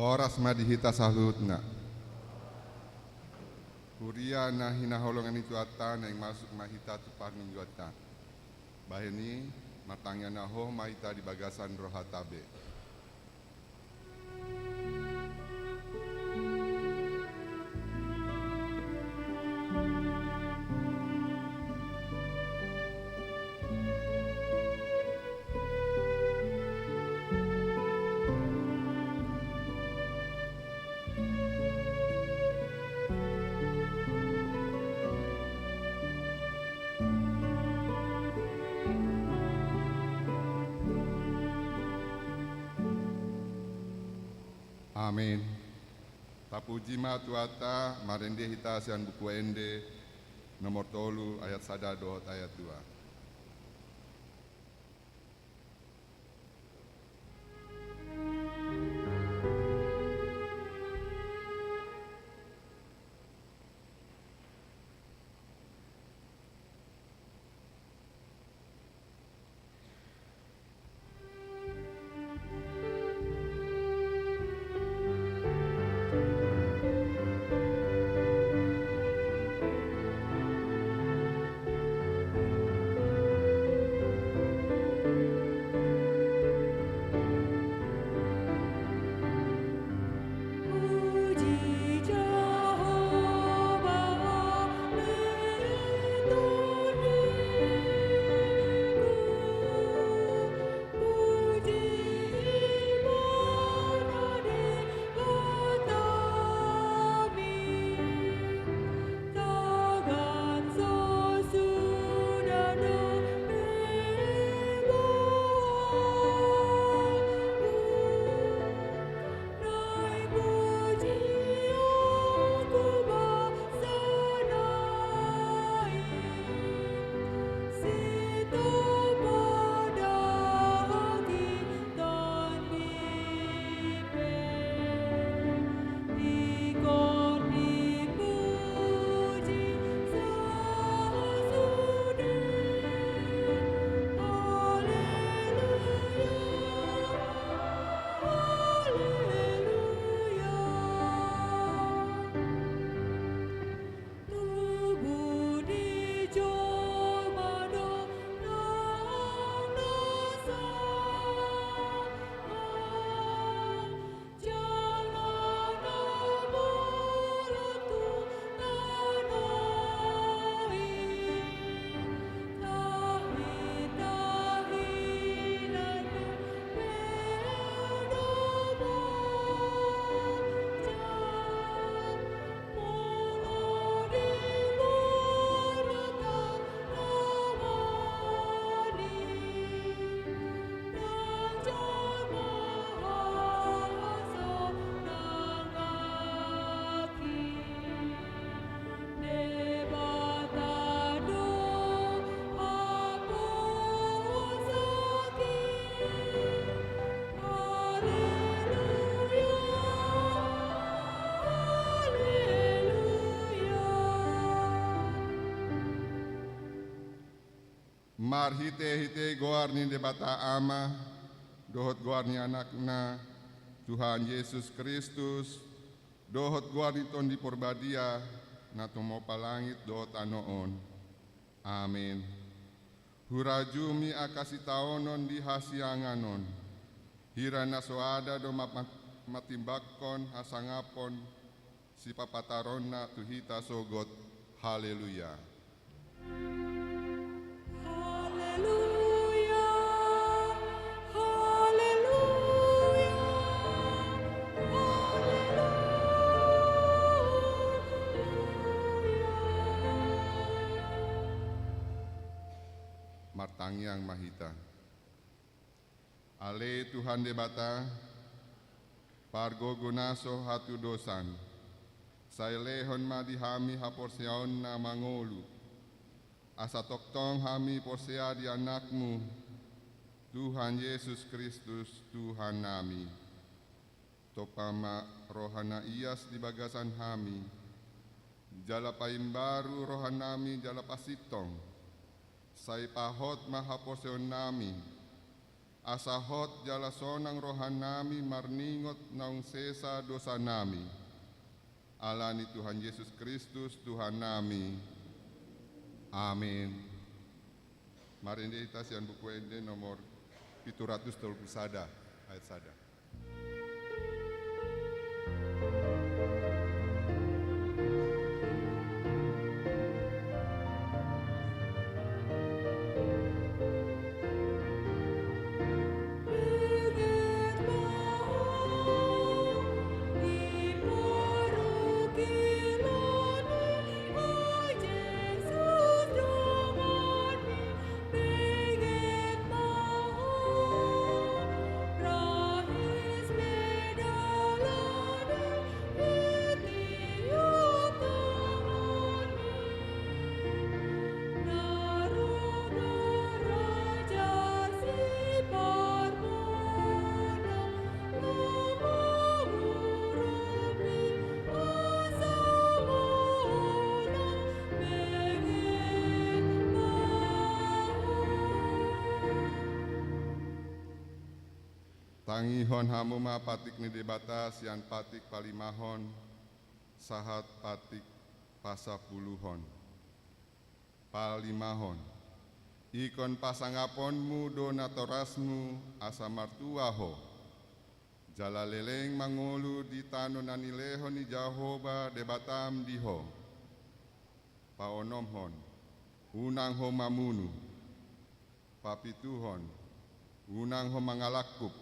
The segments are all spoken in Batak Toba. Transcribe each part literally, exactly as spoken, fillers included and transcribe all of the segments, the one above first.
Horas ma di hita saluhutna. Huria na hinaholongan ni Tuhanta, naeng masuk ma hita tu parmingguanta. Bahen i, martangiang na hohom ma hita di bagasan rohanta be. Amin. Tapuji ma Tuhanta, marende hita sian Buku Ende nomor tolu, ayat sada dohot ayat dua. Marhitehite goar ni Debata Ama, dohot goar ni Anakna, Tuhan Jesus Kristus, dohot goar ni Tondi Porbadia, na tumompa langit dohot tano on. Amin. Hurajumi angka sitaonon di hasiangan on. Hira na soada do ma-, matimbangkon hasangapon sipapataronna tu hita sogot. Haleluya. Haleluya. Haleluya. Haleluya. Martangiang ma hita. Ale Tuhan Debata, pargogo na so hatudosan, sai lehon ma di hami haporseaon na mangolu, asa tongtong hami porsea di Anakmu, Tuhan Jesus Kristus, Tuhannami. Tompa ma roha na ias di bagasan hami, jala paimbaru rohanami jala pasintong, sai pahot ma haporseaonnami, Asa hot jala sonang rohanami marningot naung sesa dosanami. Ala ni Tuhan Jesus Kristus, Tuhannami. Amin. Marende hita sian Buku Ende nomor pitu ratus tolu pulu sada, ayat sada. Tangihon hamu ma patik ni Debata sian patik palimahon sahat patik pasapuluhon. Palimahon. Ingkon pasangaponmu do natorasmu asa martua ho, jala leleng mangolu di tano na nilehon ni Jahowa Debatam di ho. Paonomhon. Unang ho mamunu. Papituhon. Unang ho mangalangkup.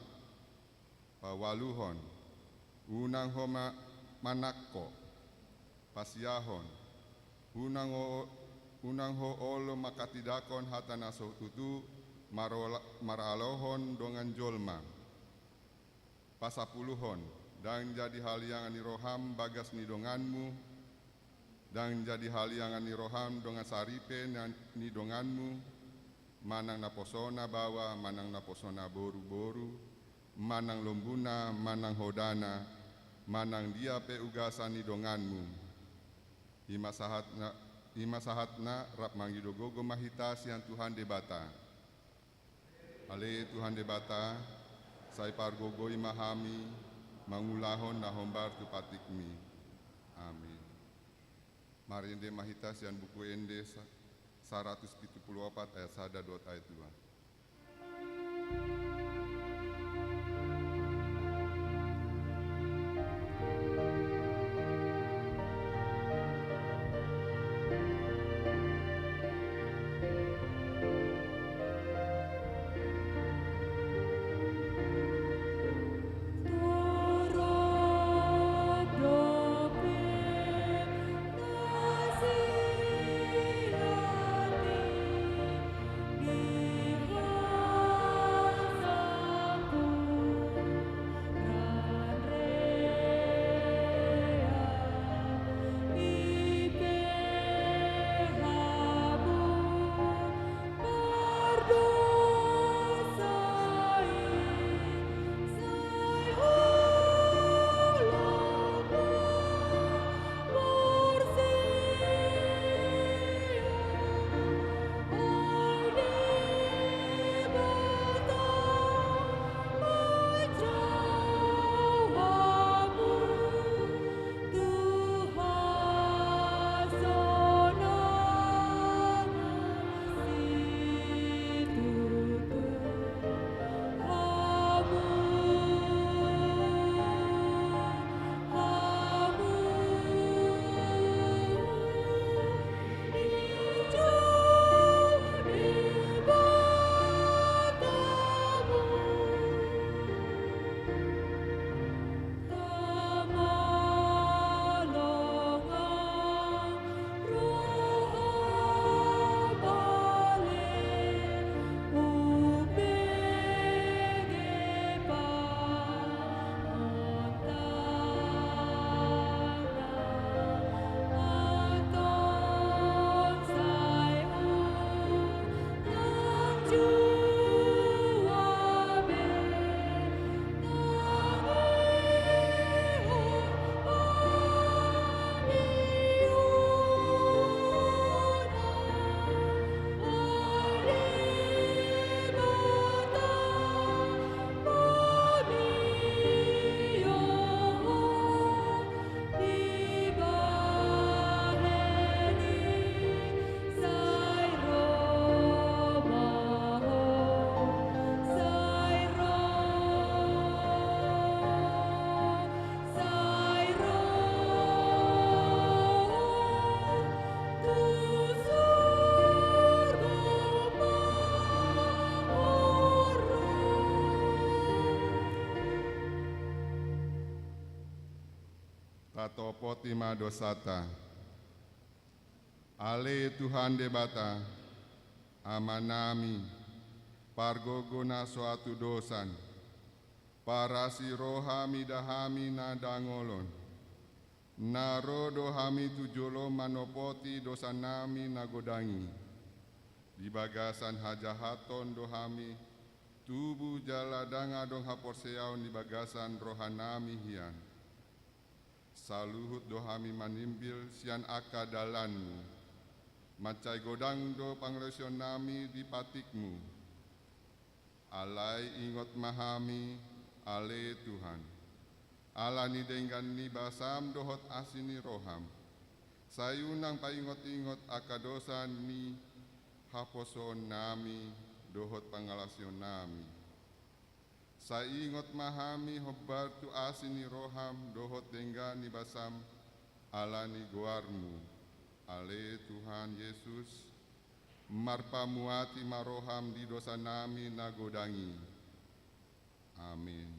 Paualuhon. Unang ho ma-, manangko. Pasiahon. Unang ho, unang ho olo manghatindanghon hata na so tutu marola-, maralohon dongan jolma. Pasapuluhon. Ndang jadi haliangan ni roham bagas ni donganmu, ndang jadi haliangan ni roham dongan saripe na-, ni donganmu, manang naposona baoa, manang naposona boruboru, manang lombuna, manang hodana, manang dia pe ugasan ni donganmu. I ma sahatna, i ma sahatna, rap mangido gogo ma hita sian Tuhan Debata. Ale Tuhan Debata, sai pargogoi ma hami mangulahon na hombar tu patikmi. Amin. Marende ma hita sian Buku Ende sa-, saratus pitu pulu opat ayat sada dohot ayat dua. Tatopoti ma dosanta. Ale Tuhan Debata, Amanami, pargogo na so hatudosan, parasi roha mida hami na dangolon, na ro do hami tu jolom manopoti dosanami na godang i. Di bagasan hajahaton do hami tubu jala ndang adong haporseaon di bagasan rohanami hian. Saluhut do hami manimbil sian angka dalanmu. Mansai godang do pangalaosionnami di patikmu. Alai ingot ma hami, ale Tuhan, ala ni denggan ni basam dohot asi ni roham. Sai unang paingot-ingot angka dosa ni haposoonnami dohot pangalaosionnami. Sai ingot ma hami hombar tu asi ni roham dohot denggan ni basam, ala ni goarmu, ale Tuhan Jesus, marpamuati ma roham di dosanami na godang i. Amin.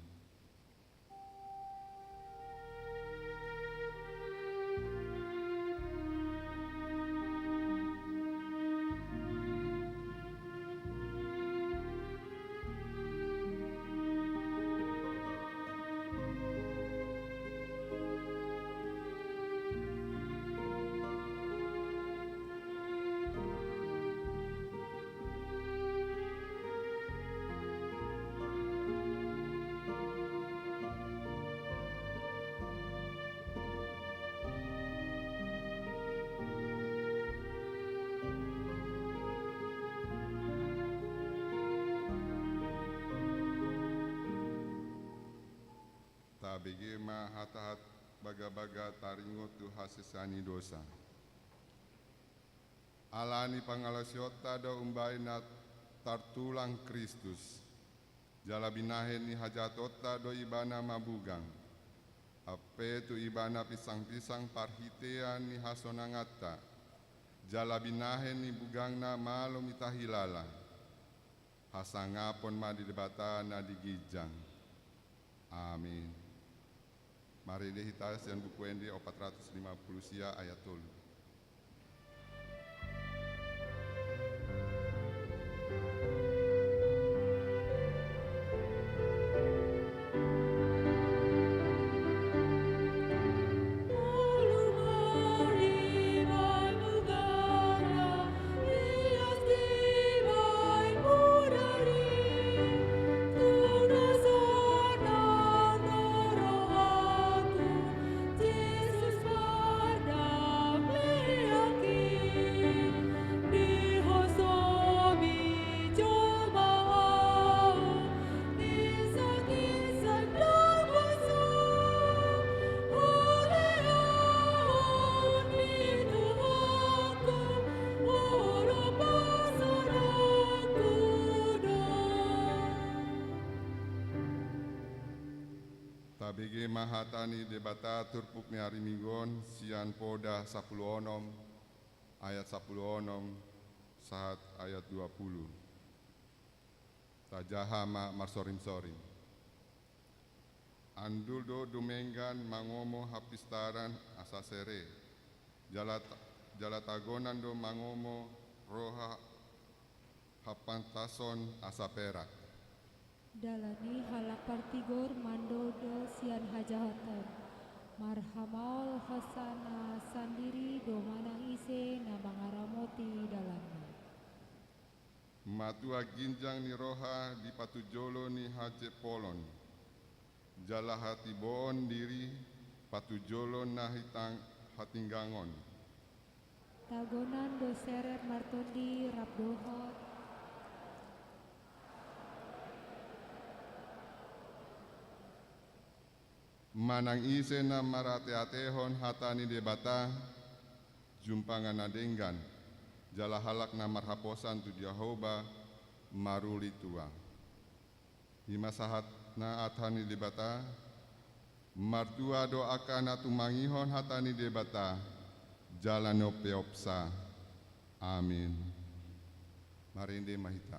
Tabege ma hata-hata bagabaga taringot tu hasesaan ni dosa. Ala ni pangalaosionta do umbahen na tartulang Kristus, jala binahen ni hajahatonta do Ibana mabugang. Hape tu Ibana pinsang-pinsang parhitean ni hasonanganta, jala binahen ni bugangna malo ma hita hilala. Hasangapon ma di Debata na di ginjang. Amin. Marende hita sian Buku Ende opat ratus lima puluh sia ayat tolu. Tabege ma hata ni Debata turpuk ni ari Minggu on sian Poda sampulu onom ayat sampulu onom sahat ayat dua puluh. Tajaha ma marsoring-soring. Andul do dumenggan mangomo hapistaran asa sere, jala ta-, jala tagonan do mangomo roha hapantason asa perak. Dalan ni halak partigor mandok do sian hajahaton, marhamaol Hosana sandiri do manang ise na mangaramoti dalanna. Matua ginjang ni roha di patujolo ni hajepolon, jala hatiboon diri patujolo na hitang-, hatinggangon. Tagonan do sere martondi rap dohot. Manang ise na marateatehon hata ni Debata, jumpangan na denggan, jala halak na marhaposan tu Jahowa maruli tua. I ma sahatna hata ni Debata. Martua do angka na tumangihon hata ni Debata jala na umpeopsa. Amin. Marende ma hita.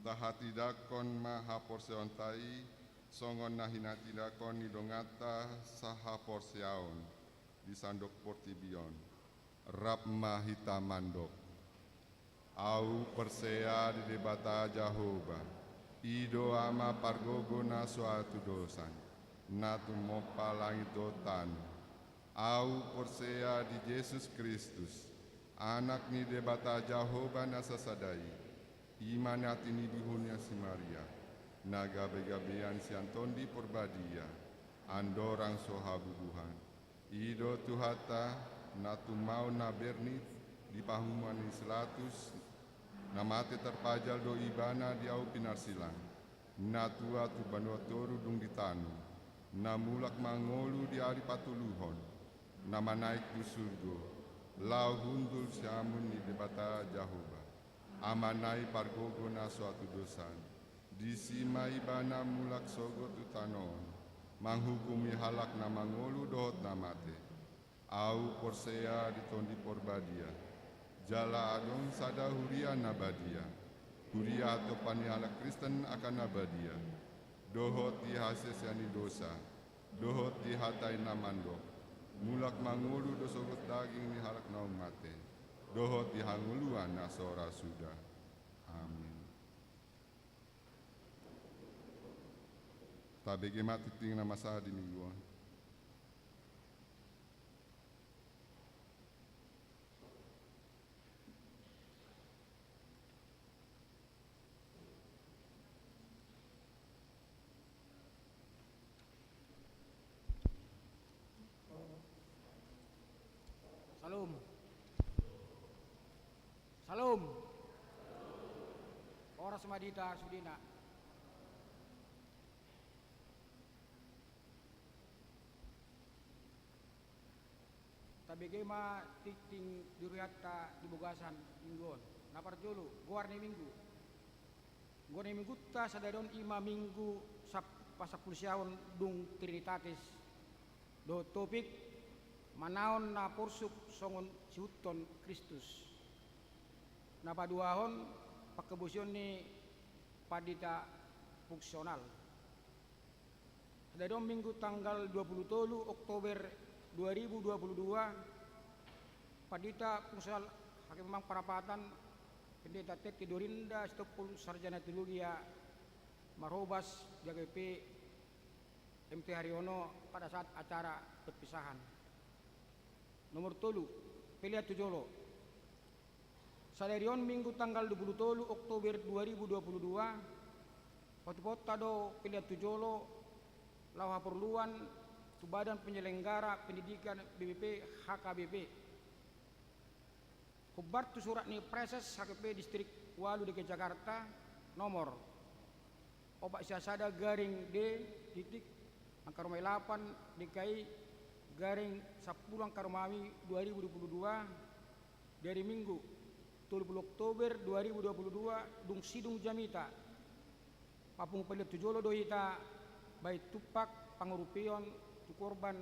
Tahatindangkon ma haporseaonta i, songon na hinatindangkon ni donganta sahaporseaon di sandok portibi on. Rap ma hita mandok. Ahu porsea di Debata Jahowa, i do Ama pargogo na so hatudosan, na tumompa langit dohot tano. Ahu porsea di Jesus Kristus, Anak ni Debata Jahowa na sasada i, i ma na tinibuhon ni si Maria, na gabegabean sian Tondi Porbadia, andorang so habubuhan. I do Tuhanta, na tumaon na bernit di pahuman ni si Pilatus, na mate tarpajal do Ibana di ahu pinarsilang, na tua tu banua toru dung di tano, na mulak mangolu di ari patoluhon, na manaek tu surgo, laho hundul siamun ni Debata Jahowa, Amana i pargogo na so hatudosan. Disi ma Ibana mulak sogot tu tano on, manghukumi halak na mangolu dohot na mate. Ahu porsea di Tondi Porbadia, jala adong sada huria na badia, huria hatompa ni halak Kristen angka na badia, dohot di hasesaan ni dosa, dohot di hata i na mandok, mulak mangolu do sogot daging ni halak naung mate, dohot di hangoluan na so ra suda. Amin. Tabege ma tingting na masa di minggu on. Salom. Salom. Horas ma di hita sudena. Tabege ma tingting di rohanta di bagasan minggu on. Na parjolo, goar ni minggu. Goar ni minggunta sadari on i ma minggu sap-, pasampulu siaon dung Trinitatis, dohot topik, manaon na porsuk songon siihuthon Kristus. Na paduahon, panghaposion ni pandita fungsional. Sadari on minggu tanggal dua pulu tolu Oktober dua ribu dua pulu dua, pandita fungsional H K P Mampang Parapatan, Pendeta Teti Dorinda Sitompul, sarjana teologia, marhobas di H K P M T Haryono pada saat acara perpisahan. Nomor tolu, pelean tu jolo. Sadari on minggu tanggal dua pulu tolu Oktober dua ribu dua pulu dua, patupahonta do pelean tu jolo laho haporluan tu Badan Penyelenggara Pendidikan B B P H K B P. Hombar tu surat ni Praeses H K P Distrik ualu D K I Jakarta, nomor opat sia sada garing D titik, angka rumah i lapan D K I garing sampulu angka rumah i dua ribu dua pulu dua, di ari Minggu tolu pulu Oktober dua ribu dua pulu dua, dung sidung jamita, papungu pelean tu jolo do hita bahen tumpak pangurupion tu korban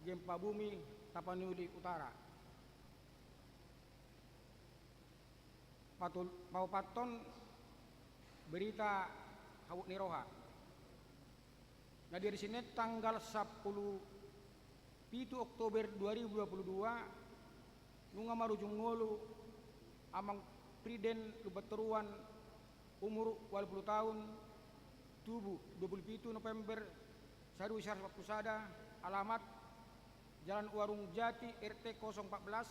gempa bumi Tapanuli Utara. Patul-, paopathon, berita habot ni roha. Na di ari Senen tanggal sampulu pitu Oktober dua ribu dua pulu dua, nunga marujung ngolu Amang Priden Lumbantoruan, umur ualu pulu taon, tubu dua pulu pitu November saribu sia ratus opat pulu sada, alamat Jalan Warung Jati, R T kosong empat belas,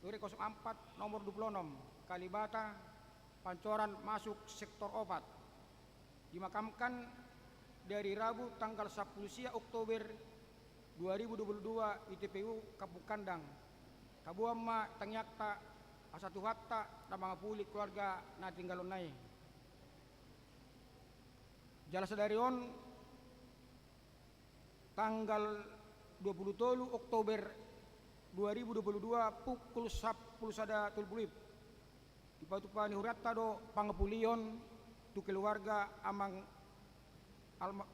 R W kosong empat, nomor dua pulu onom, Kalibata, Pancoran, masuk sektor opat. Dimakamkan di ari Rabu tanggal sampulu sia Oktober dua ribu dua pulu dua di T P U Kampung Kandang. Taboan ma tangiangta asa Tuhanta na mangapuli keluarga na tininggalonna i. Jala sadari on, tanggal dua pulu tolu Oktober dua ribu dua pulu dua, pukul sampulu sada tolu pulu WIB, dipatupa ni hurianta do pangapulion tu keluarga Amang alma-,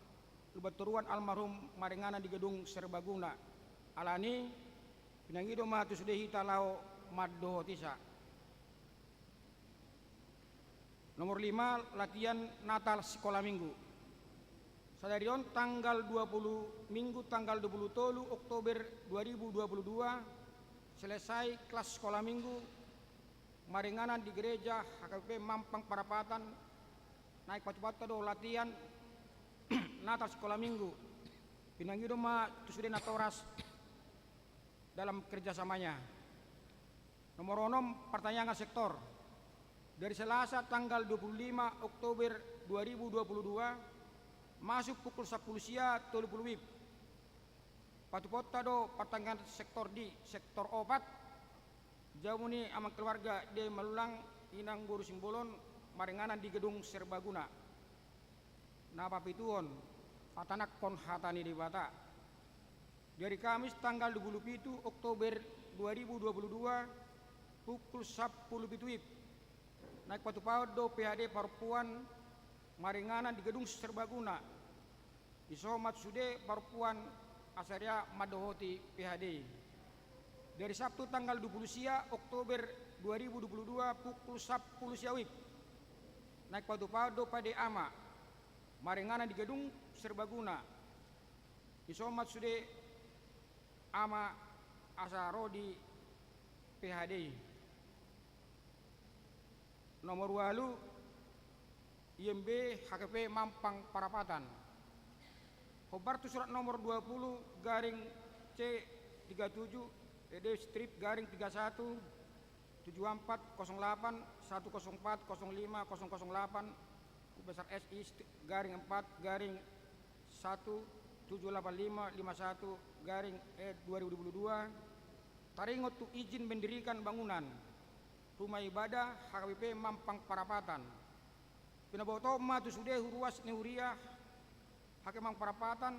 Lumbantoruan almarhum maringanan di Gedung Serbaguna. Alani, pinangido ma tu sude hita laho mandohoti sa. Nomor lima, latihan Natal Sikola Minggu. Sadari on tanggal dua puluh, Minggu tanggal dua puluh tolu Oktober dua ribu dua puluh dua, selesai kelas Sikola Minggu, maringanan di gereja H K B P Mampang Parapatan, naeng patupahonta do latihan Natal Sikola Minggu. Pinangido ma tu sude natoras dalam kerjasamanya. Nomor onom, pertanyaangan sektor. Dari Selasa tanggal dua puluh lima Oktober dua ribu dua puluh dua, masuk pukul sampulu sia tolu pulu WIB. Patupahonta do pertanyaangan sektor di sektor opat, jabu ni amang keluarga D. Malulang, inang boru Simbolon, maringanan di gedung serbaguna. Na papituhon, patanakhon hata ni Debata. Di ari Kamis tanggal dua puluh pitu Oktober dua ribu dua puluh dua, pukul sampulu pitu WIB, naeng patupahon do P H D parompuan maringanan di gedung serbaguna. Disohot ma tu sude parompuan asa rea mandohoti P H D. Di ari Sabtu tanggal dua pulu sia Oktober dua ribu dua puluh dua, pukul sampulu sia WIB, naeng patupahon do P H D ama maringanan di gedung serbaguna. Disohot ma tu sude ama asa ro di P H D. Nomor ualu, I M B H K B P Mampang Parapatan. Hombar tu surat nomor dua puluh garing C tiga tujuh, E D strip garing tiga satu, tujuh empat kosong delapan, satu kosong empat kosong lima kosong kosong delapan, huruf besar S I st-, garing empat garing satu tujuh delapan lima lima satu garing E dua ribu dua puluh dua, taringot tu izin mendirikan bangunan rumah ibadah H K B P Mampang Parapatan. Pinabotohon ma tu sude huruas ni huria H K B P Mampang Parapatan,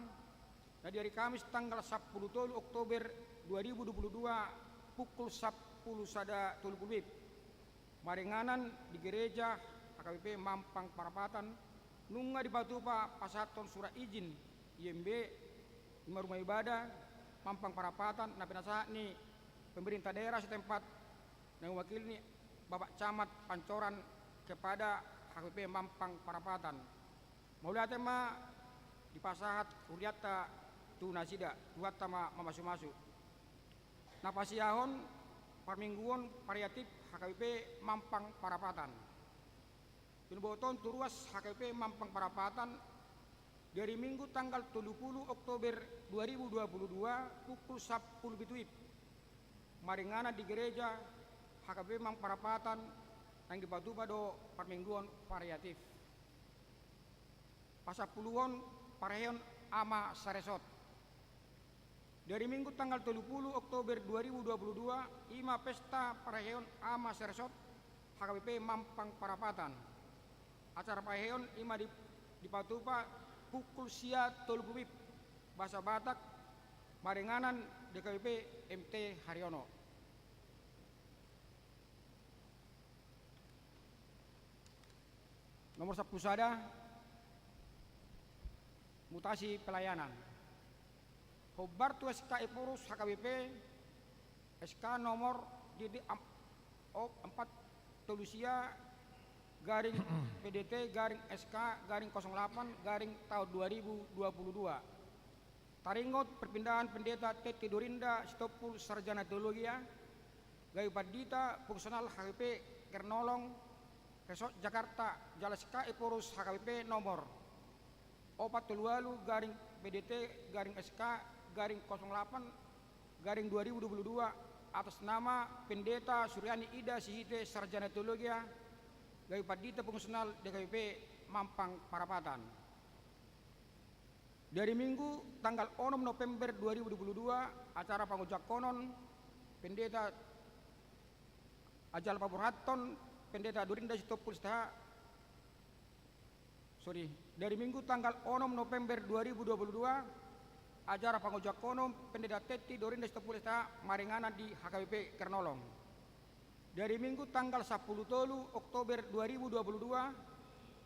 na di ari Kamis tanggal sampulu tolu Oktober dua ribu dua puluh dua, pukul sampulu sada tolu pulu WIB, maringanan di gereja H K B P Mampang Parapatan, nunga dipatupa pasahathon surat izin I M B, ima rumah ibadah Mampang Parapatan, na pinasahat ni pemerintah daerah setempat, na mewakili ni Bapak Camat Pancoran kepada H K B P Mampang Parapatan. Mauliate ma dipasahat hurianta tu nasida, Tuhanta ma mamasumasu. Na pasiahon parmingguon variatif H K B P Mampang Parapatan. Pinabotohon tu ruas H K B P Mampang Parapatan, di ari Minggu tanggal tolu pulu Oktober dua ribu dua puluh dua, pukul sampulu pitu WIB, maringanan di gereja H K B P Mampang Parapatan, naeng dipatupa do parmingguon variatif. Pasampuluhon, parheon ama saresot. Di ari Minggu tanggal tolu pulu Oktober dua ribu dua puluh dua, ima pesta parheon ama saresot H K B P Mampang Parapatan. Acara parheon ima di-, dipatupa pukul sia tolu pulu WIB, bahasa Batak, maringanan di H K B P M T Haryono. Nomor sampulu sada, mutasi pelayanan. Hombar tu S K Ephorus H K B P, S K nomor D D am-, o, empat tolu sia garing P D T garing S K garing kosong delapan garing tahun dua ribu dua puluh dua. Taringot perpindahan Pendeta Tetti Dorinda Sitompul, sarjana teologia, gabe pandita fungsional H K B P Kernolong, Resort Jakarta, jala S K Ephorus H K B P nomor opat tolu ualu garing P D T garing S K garing kosong delapan garing dua ribu dua puluh dua, atas nama Pendeta Suryani Ida Sihite, sarjana teologia, gabe pandita fungsional di H K B P Mampang Parapatan. Di ari Minggu tanggal onom November dua ribu dua puluh dua, acara pangojakkonon Pendeta, jala paborhathon Pendeta Dorinda Sitompul Sitaha, sorry, di ari Minggu tanggal onom November dua ribu dua puluh dua, acara pangojakkonon Pendeta Tetti Dorinda Sitompul Sitaha maringanan di H K B P Kernolong. Di ari Minggu tanggal sampulu tolu Oktober dua ribu dua puluh dua,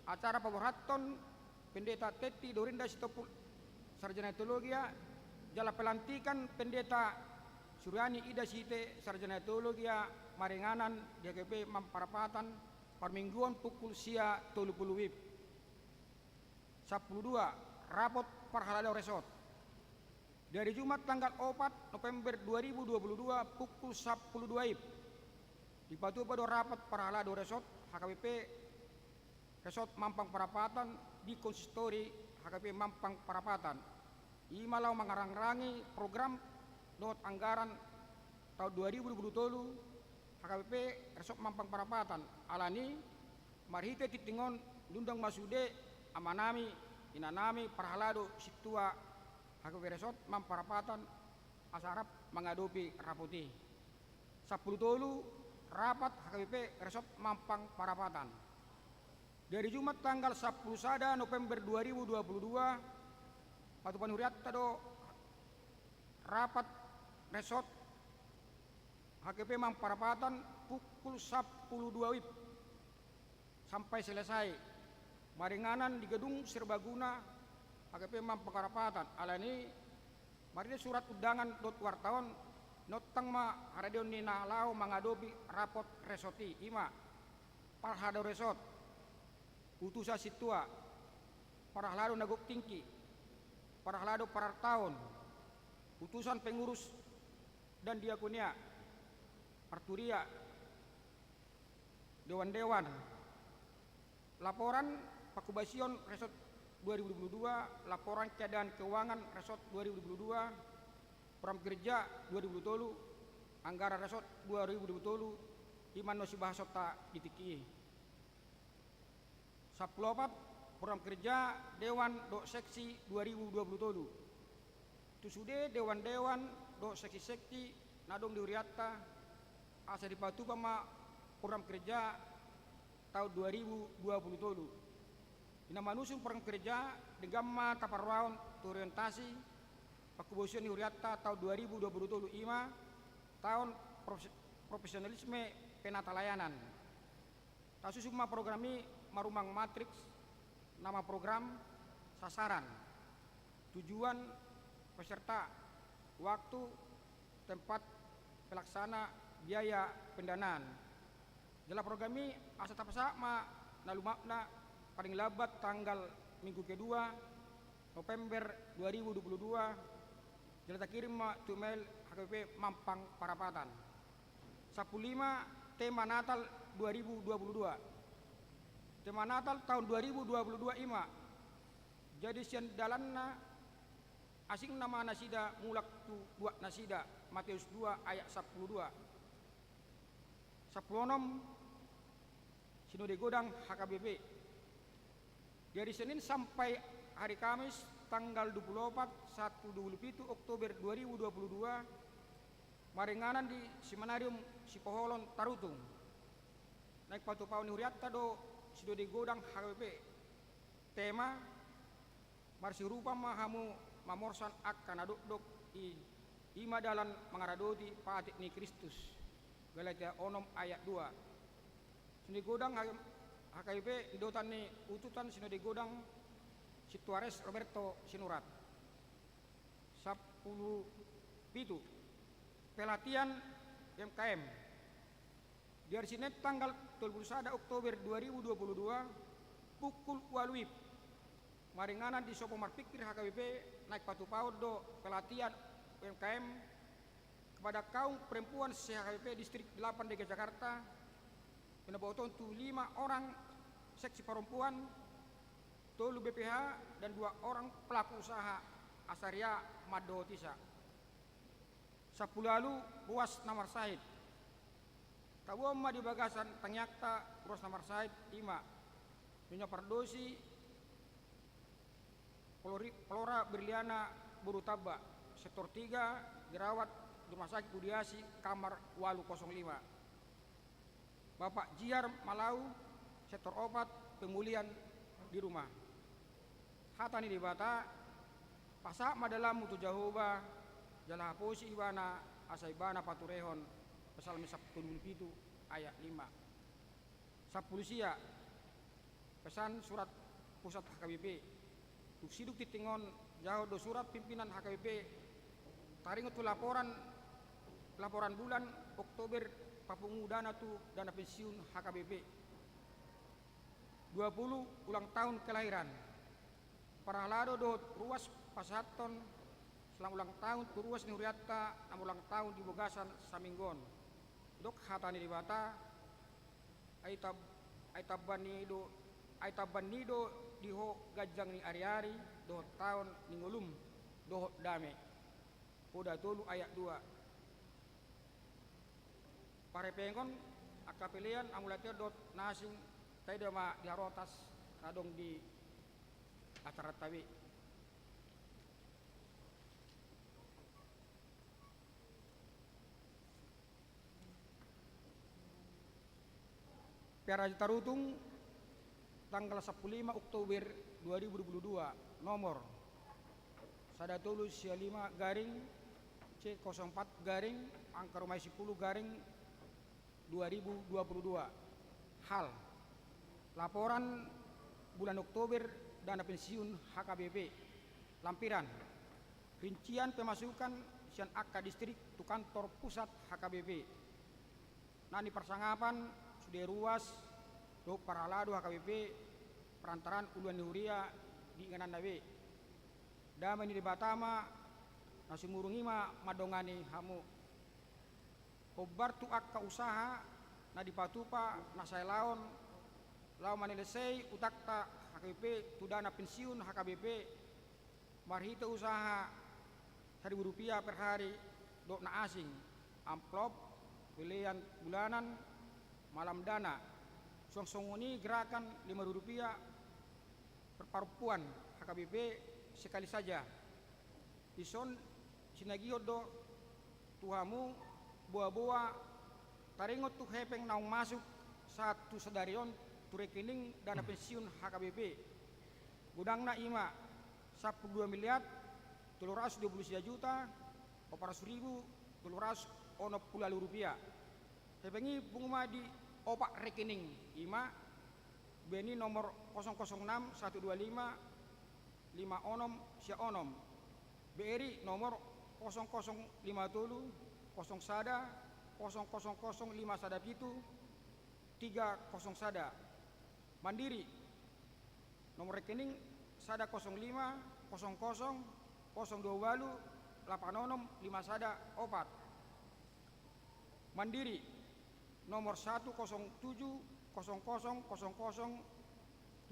acara paborhathon Pendeta Tetti Dorinda Sitompul, sarjana teologia, jala pelantikan Pendeta Suryani Ida Sihite, sarjana teologia, maringanan di H K B P Mampang Parapatan, Parmingguon pukul sia tolu pulu WIB. Sampulu dua, rapot parhalado resort. Di ari Jumat tanggal opat November dua ribu dua pulu dua pukul sampulu dua WIB, dipatupa do rapot parhalado resort HKBP Resort Mampang Parapatan di konsistori HKBP Mampang Parapatan. I ma laho mangarangrangi program dohot anggaran taon dua ribu dua pulu tolu HKBP Resort Mampang Parapatan. Alani, marhite tingting on diundang ma sude amanami, inanami, parhalado, sintua HKBP Resort Mampang Parapatan asa rap mangadopi rapot i. Sampulu tolu, rapat HKBP Resort Mampang Parapatan. Di ari Jumat tanggal sampulu sada November dua ribu dua pulu dua, patupa ni hurianta do rapat resort HKBP Mampang Parapatan pukul sampulu dua WIB sampai selesai. Maringanan di Gedung Serbaguna HKBP Mampang Parapatan. Alani, marhite surat undangan dohot warta on, niontang ma haradeon ni na laho mangadopi rapot resort i, i ma parhalado resort, utusan sintua, parhalado na gok tingki, parhalado parartaon, utusan pengurus dan diakonia, marturia, dewan-dewan. Laporan pangkobasion resort dua ribu dua pulu dua, laporan keadaan keuangan resort dua ribu dua pulu dua, program kerja dua ribu dua pulu tolu, anggaran resort dua ribu dua pulu tolu, i ma na sibahasonta di tingki i. Sampulu opat, program kerja dewan dohot seksi dua ribu dua pulu tolu. Tu sude dewan-dewan dohot seksi-seksi na adong di hurianta, asa dipatupa ma program kerja taon dua ribu dua pulu tolu. Di na manusung program kerja, denggan ma taparrohahon tu orientasi pangkobasion ni hurianta taon dua ribu dua pulu tolu, i ma taon profes-, profesionalisme penata layanan. Tasusun ma program i marumang matriks, nama program, sasaran, tujuan, peserta, waktu, tempat pelaksana, biaya pendanaan. Jala program i asa tapasahat ma na lumapna paling lambat tanggal minggu kedua November dua ribu dua puluh dua, jala takirim ma tu email HKBP Mampang Parapatan. Sampulu lima, tema Natal dua ribu dua puluh dua. Tema Natal taon dua ribu dua puluh dua i ma: Jadi sian dalanna asing nama nasida mulak tu buat nasida, Matius dua ayat sampulu dua. Sampulu onom, Sinode Godang HKBP. Di ari Senin sampai hari Kamis tanggal dua puluh opat sahat tu dua puluh pitu Oktober dua ribu dua puluh dua, maringanan di Seminarium Sipoholon Tarutung. Naeng patupahon ni hurianta do Sinode Godang HKBP. Tema: Marsiurupan ma hamu mamorsan angka na dokdok i, i ma dalan mangaradoti patik ni Kristus, Galatia onom ayat dua. Sinode Godang HKBP, indotan ni utusan Sinode Godang Sintua Res Roberto Sinurat. Sampulu pitu, pelatihan UMKM. Di ari Senin tanggal tolu puluh sada Oktober dua ribu dua puluh dua, pukul ualu WIB, maringanan di Sopo Marpikir HKBP, naeng patupahon do pelatihan UMKM kepada kaum perempuan se-HKBP Distrik delapan D K Jakarta, pinoboton tu lima orang seksi perempuan, tolu BPH, dan dua orang pelaku usaha, asa ria mandohotisa. Sampulu ualu, ruas na marsahit. Taboan ma di bagasan tangiangta ruas na marsahit, i ma Nyonya Pardosi Flori-, Flora Berliana, boru Tamba, sektor tiga, dirawat di Rumah Sakit Budiasi, kamar ualu kosong lima. Bapak Jihar Malau, sektor opat, pemulihan di rumah. Hata ni Debata: Pasahat ma dalanmu tu Jahowa, jala haposi ibana, asa ibana paturehon. Psalmen sampulu pitu ayat lima. Sampulu sia, pesan surat pusat HKBP. Dung sidung tingting on, jaha do surat pimpinan HKBP taringot tu laporan, laporan bulan Oktober, papungu dana tu dana pensiun HKBP. Dua puluh ulang tahun kelahiran. Parhalado dohot ruas pasahathon selamat ulang tahun tu ruas ni hurianta na ulang tahun di bagasan saminggu on. Didok hata ni Debata, ai tab-, ai tamban ni do, ai tamban ni do di ho ganjang ni ariari dohot taon ni ngolum dohot dame. Poda tolu ayat dua. Parhepengon angka pelean, hamuliateon dohot na asing, taida ma di harotas na adong di acaranta be. Piara Tarutung, tanggal sampulu lima Oktober dua ribu dua puluh dua, nomor sada tolu sia lima garing C kosong empat garing angka rumai sipulu garing dua ribu dua puluh dua. Hal: laporan bulan Oktober dana pensiun H K B P. Lampiran: rincian pemasukan sian angka distrik tu kantor pusat H K B P. Na niparsangapan sude ruas dohot parhalado H K B P, parantaran uluan ni huria di ingananna be. Dame ni Debata ma na sumurung i ma mandongani hamu. Hombar tu angka usaha na dipatupa na saelaon laho manelesei utangta H K B P tu dana pensiun H K B P, marhite usaha saribu rupiah per hari dohot na asing, amplop, pelean bulanan, malam dana. Suang songon i gerakan lima ribu rupiah per parompuan H K B P sekali saja. Dison sinagihon do tu hamu boaboa taringot tu hepeng naung masuk sahat tu sadari on tu rekening dana pensiun H K B P. Godangna i ma sampulu dua miliar tolu ratus dua pulu sia juta opat ratus ribu tolu ratus onom pulu ualu rupiah. Hepeng i pungu ma di opat rekening, i ma B N I nomor kosong kosong enam satu dua lima lima onom sia onom, B R I nomor kosong kosong lima tolu kosong sada kosong kosong kosong lima sada pitu tiga kosong sada, Mandiri nomor rekening sada kosong lima kosong kosong kosong dua ualu lapan onom lima sada opat. Mandiri nomor satu kosong tujuh kosong kosong kosong kosong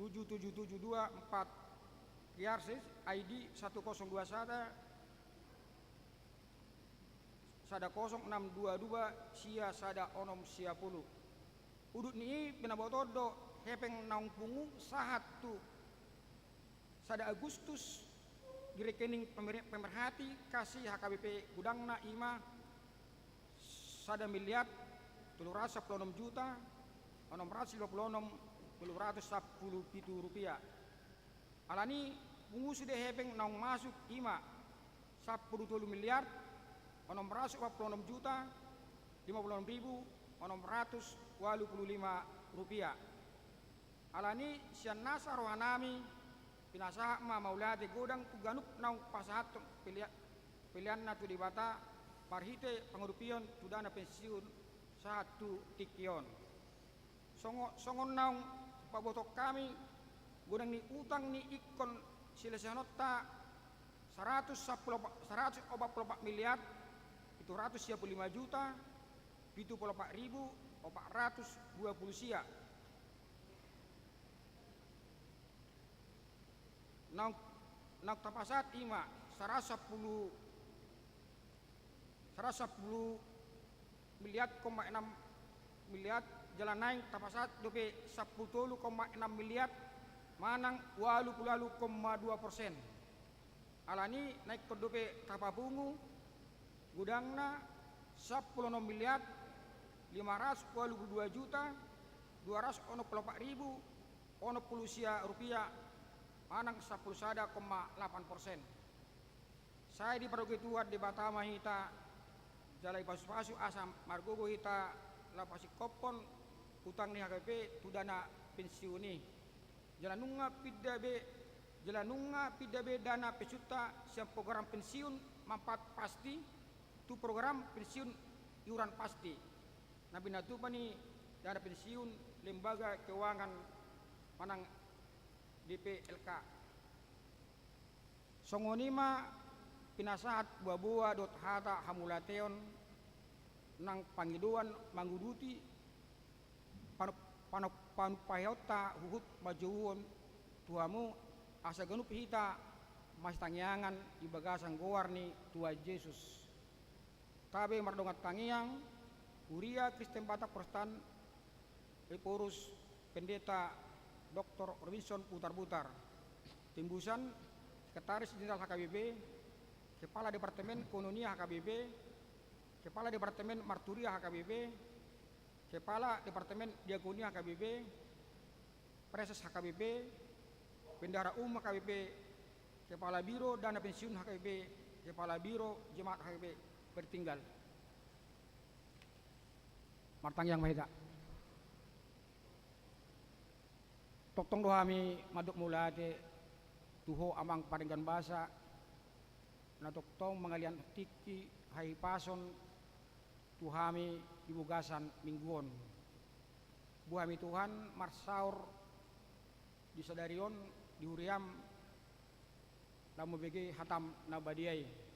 tujuh tujuh tujuh dua empat, Kiarsis I D satu kosong dua sada sada kosong enam dua dua sia sada onom sia pulu. Udut ni i pinabotohon do hepeng naung pungu sahat tu sada Agustus di rekening pemer-, pemerhati kasi H K B P, godangna i ma sada miliar tolu ratus sampulu onom juta onom ratus lima pulu onom tolu ratus sampulu pitu rupiah. Alani i pungu sude hepeng naung masuk i ma sampulu tolu miliar onom ratus opat pulu onom juta lima pulu onom ribu onom ratus ualu pulu lima rupiah. Alani i sian nasa rohanami pinasahat ma mauliate godang tu ganup naung pasahathon pelea-, peleanna tu Debata marhite pangurupion tu dana pensiun sahat tu tingki on. Songo-, songon naung pabotohon hami, godang ni utang ni ingkon silesehononta saratus sampulu opat, saratus opat pulu opat miliar pitu ratus sia pulu lima juta pitu pulu opat ribu opat ratus dua pulu sia. Naung, naung tapasahat i ma saratus sampulu, saratus sampulu miliar koma enam miliar, jala naeng tapasahat dope sampulu tolu koma enam miliar manang ualu pulu ualu koma dua persen. Alani i na ingkon dope tapapungu godangna sampulu onom miliar lima ratus ualu pulu dua juta dua ratus onom pulu opat ribu onom pulu sia rupiah manang sampulu sada koma lapan persen. Sai dipargogoi Tuhan Debata ma hita jala dipasupasu asa margogo hita laho pasingkophon utang ni H K B P tu dana pensiun i. Jala nunga pinda be, jala nunga pinda be dana pensiunta sian program pensiun manfaat pasti tu program pensiun iuran pasti na pinatupa ni dana pensiun lembaga keuangan manang D P L K. Songon i ma pinasahat boaboa dohot hata hamauliateon nang pangidoan manguduti panu-, panu-, panumpaheonta huhut manjouhon tu hamu, asa ganup hita masitangiangan di bagasan goar ni Tuhan Jesus. Tabe mardongan tangiang, Huria Kristen Batak Protestan, Ephorus, Pendeta Doktor Robinson Butarbutar. Timbusan, Sekretaris Jenderal H K B P, Kepala Departemen Koinonia H K B P, Kepala Departemen Marturia H K B P, Kepala Departemen Diakonia H K B P, Praeses H K B P, Bendahara Umum H K B P, Kepala Biro Dana Pensiun H K B P, Kepala Biro Jemaat H K B P tertinggal. Martangiang ma hita. Tongtong do hami mandok mauliate tu Ho Amang Pardenggan Basa, na tongtong mangalean tingki hahipason tu hami di bagasan minggu on. Boi hami Tuhan marsaor di sadari on di huriaM, laho mambege hataM na badia i.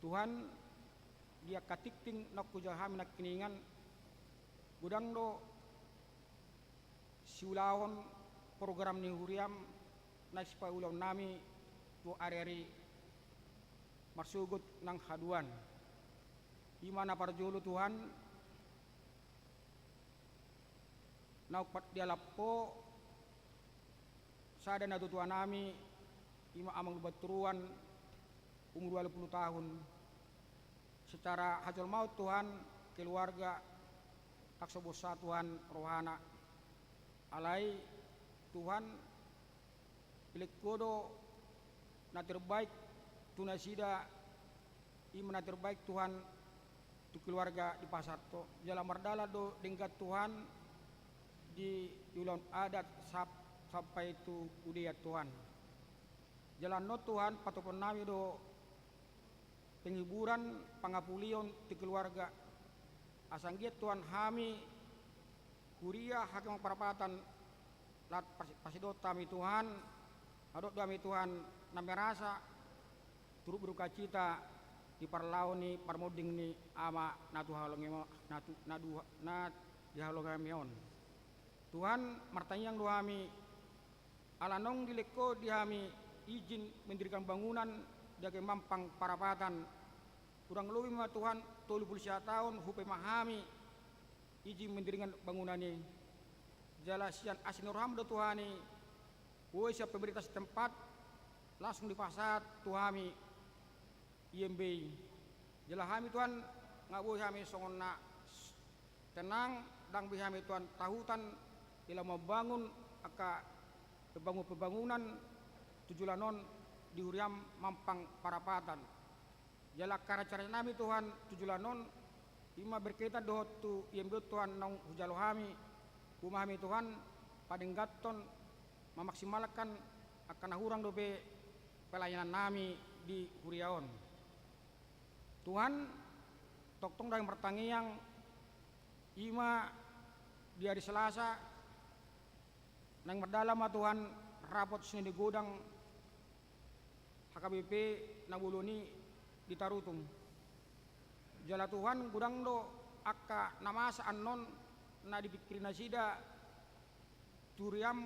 Tuhan, di angka tingting naung hujalo hami nangkiningan, godang do siulahon program ni huriaM na sipaulaonnami tu ariari marsogot nang haduan. I ma na parjolo Tuhan, naung pat dialap Ho sada natuatuanami, i ma Amang Lumban Toruan, umur ualu pulu tahun. Secara hajolmaon Tuhan, keluarga, ndang so bosa Tuhan rohana. Alai Tuhan, dilehon Ho do na terbaik tu nasida, i ma na terbaik Tuhan tu keluarga dipasahat Ho. Jala mardalan do denggan Tuhan di, di ulaon adat sap-, sampai tu udean Tuhan. Jala annon Tuhan patupaonnami do penghiburan, pangapulion tu keluarga. Asa anggiat Tuhan hami, huria hakeman parapatan, laho pas-, pasidot hami Tuhan, adong do hami Tuhan na merasa turut berdukacita di parlao ni parmonding ni Ama na tu halongi-, na tu, na du-, na di halongomi on. Tuhan, martangiang do hami, ala naung dilehon Ho di hami izin mendirikan bangunan di hakeman Mampang Parapatan. Kurang lobi ma Tuhan tolu pulu sia taon hupahomahon hami izin mendirikan bangunan i. Jala sian asi ni rohaM do Tuhan i, boi sian pemerintah setempat langsung dipasahat tu hami I M B i. Jala hami Tuhan, nga boi hami songon na s-, tenang, ndang be hami Tuhan tahutan, di laho mambangun angka pembangun-pembangunan tu joloan on di huriaM Mampang Parapatan. Jala angka rencananami Tuhan tu joloan on, i ma berkaitan dohot tu I M B on Tuhan naung hujalo hami, boi ma hami Tuhan padengganhon, mamaksimalkan angka na hurang dope pelayanannami di huria on. Tuhan, tongtong do hami martangiang, i ma di ari Selasa, naeng mardalan ma Tuhan rapot sian godang H K B P na bolon i di Tarutung. Jala Tuhan, godang do angka na masa annon na dipingkiri nasida tu huriaM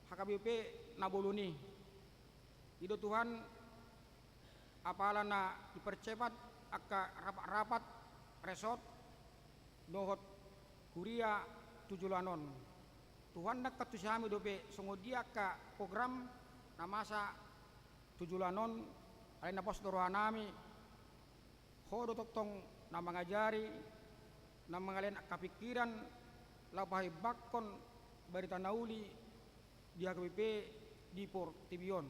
H K B P na bolon i. I do Tuhan, apala na dipercepat angka rapat-rapat resort dohot huria tu joloan on. Tuhan, ndang antusi hami dope songon dia angka program na masa tu joloan on, alai na pos do rohanami, Ho do tongtong na mangajari, na mangalehon angka pingkiran, laho pahebakkon barita na uli di H K B P di portibi on.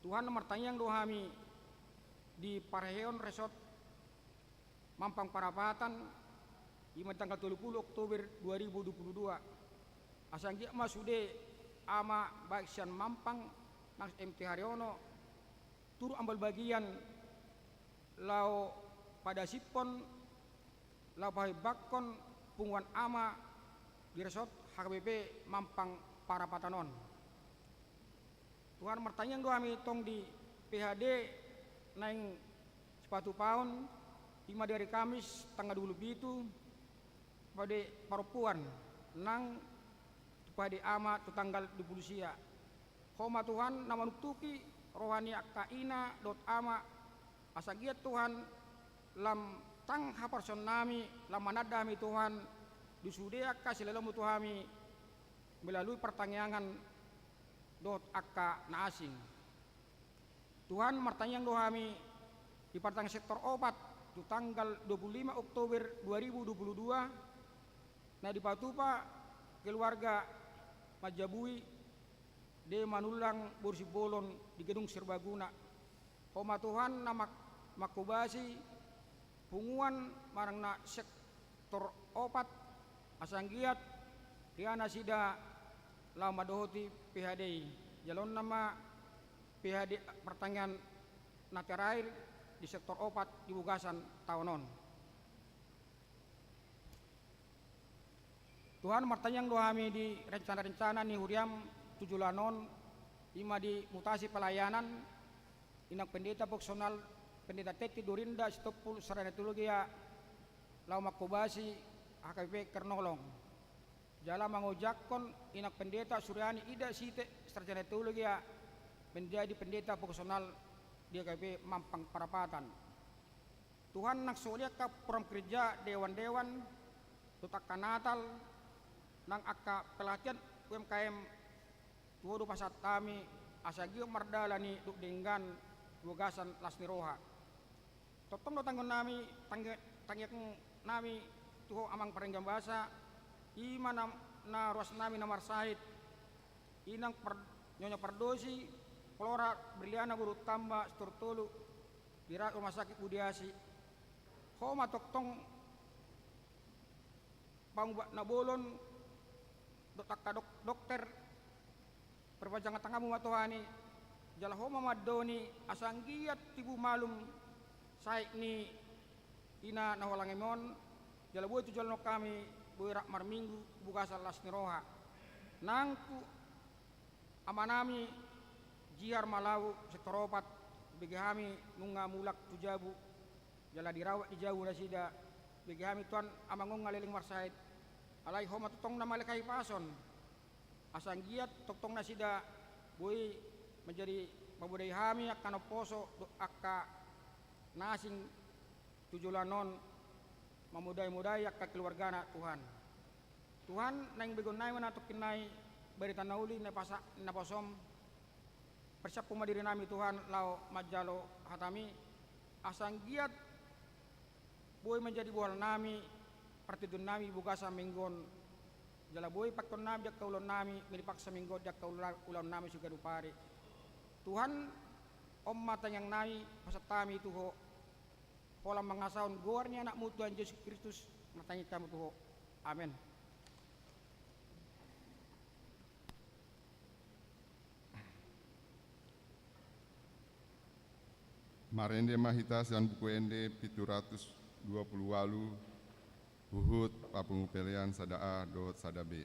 Tuhan, martangiang do hami di parheheon resort Mampang Parapatan, i ma di tanggal tolu pulu Oktober dua ribu dua pulu dua. Asa anggiat ma sude ama baik sian Mampang nang M T Haryono, turut ambil bagian laho padasiphon, laho pahebakkon punguan ama di resort H K B P Mampang Parapatan on. Tuhan, martangiang do hami tong di P H D naeng sipatupaon, i ma di ari Kamis tanggal dua pulu pitu, P H D parompuan, nang tu P H D ama tu tanggal dua pulu sia. Ho ma Tuhan na manuntuki roha ni angka ina dohot ama, asa giat Tuhan lam tang haporseaonnami, lam mananda hami Tuhan, di sude angka silalomu tu hami, melalui partangiangan dohot angka na asing. Tuhan, martangiang do hami di partangiangan sektor opat tu tanggal dua pulu lima Oktober dua ribu dua pulu dua, na dipatupa keluarga Manjabui, Dema Nullang boru Simbolon di Gedung Serbaguna. Ho ma Tuhan na mak-, mangkobasi punguan manang na sektor opat, asa anggiat ria nasida laho mandohoti P H D i. Jaloonna ma P H D partangiangan na terakhir di sektor opat di bagasan taon on. Tuhan, martangiang do hami di rencana-rencana ni huriam tu joloan on, i ma di mutasi pelayanan, inang pendeta vokasional, Pendeta Tetti Dorinda Sitompul Sarjana Teologia, laho mangkobasi H K B P Kernolong. Jala mangojakhon inang pendeta Suryani Ida Site Sarjana Teologia menjadi pendeta vokasional di H K B P Mampang Parapatan. Tuhan, nang songon i angka program kerja dewan-dewan, dohot angka Natal, nang angka pelatihan U M K M, tu Ho do pasahat hami, asa giot mardalan i dohot denggan di bagasan las ni roha. Tongtong do tangiangnami, tangi-, tangiangnami tu Ho Amang Pardenggan Basa, i ma na, na ruasnami na marsahit, Inang Par-, Nyonya Pardosi, Flora Berliana boru Tamba, Sitorus tolu, dirawat rumah sakit Budiasi. Ho ma tongtong pangubat na bolon, dohot angka dok-, dokter, parpanjangan tanganmu ma Tuhan i, jala Ho ma mandoni, asa anggiat tibu malum sahit ni ina na huhalangemi on, jala boi tu joloan on hami boi rap marminggu di bagasan las ni roha. Nang tu amanami Jihar Malau sektor opat, bege hami nunga mulak tu jabu, jala dirawat di jabu nasida, bege hami Tuhan, amang on nga leleng marsahit, alai Ho ma tongtong na mangalean hahipason. Asa anggiat tongtong nasida boi manjadi mamodai hami angka na umposo dohot angka na asing tu joloan on, mamodai-modai angka keluargana Tuhan. Tuhan, naeng begeonnami ma na tongkin nai barita na uli na pasa-, na pasom, persiaphon ma dirinami Tuhan laho manjalo hatami, asa anggiat boi manjadi bohalnami, partingkionnami di bagasan minggu on, jala boi pangkeonnami di angka ulaonnami, mini paksa minggu on di angka ula-, ulaonnami siganup ari. Tuhan, on ma tangiangnami, pasahat hami tu Ho, holan mangasahon goar ni Anakmu Tuhan Jesus Kristus, martangiang hami tu Ho. Amen. Marende ma hita sian Buku Ende pitu ratus dua pulu ualu, huhut papungu pelean sada A dohot sada B.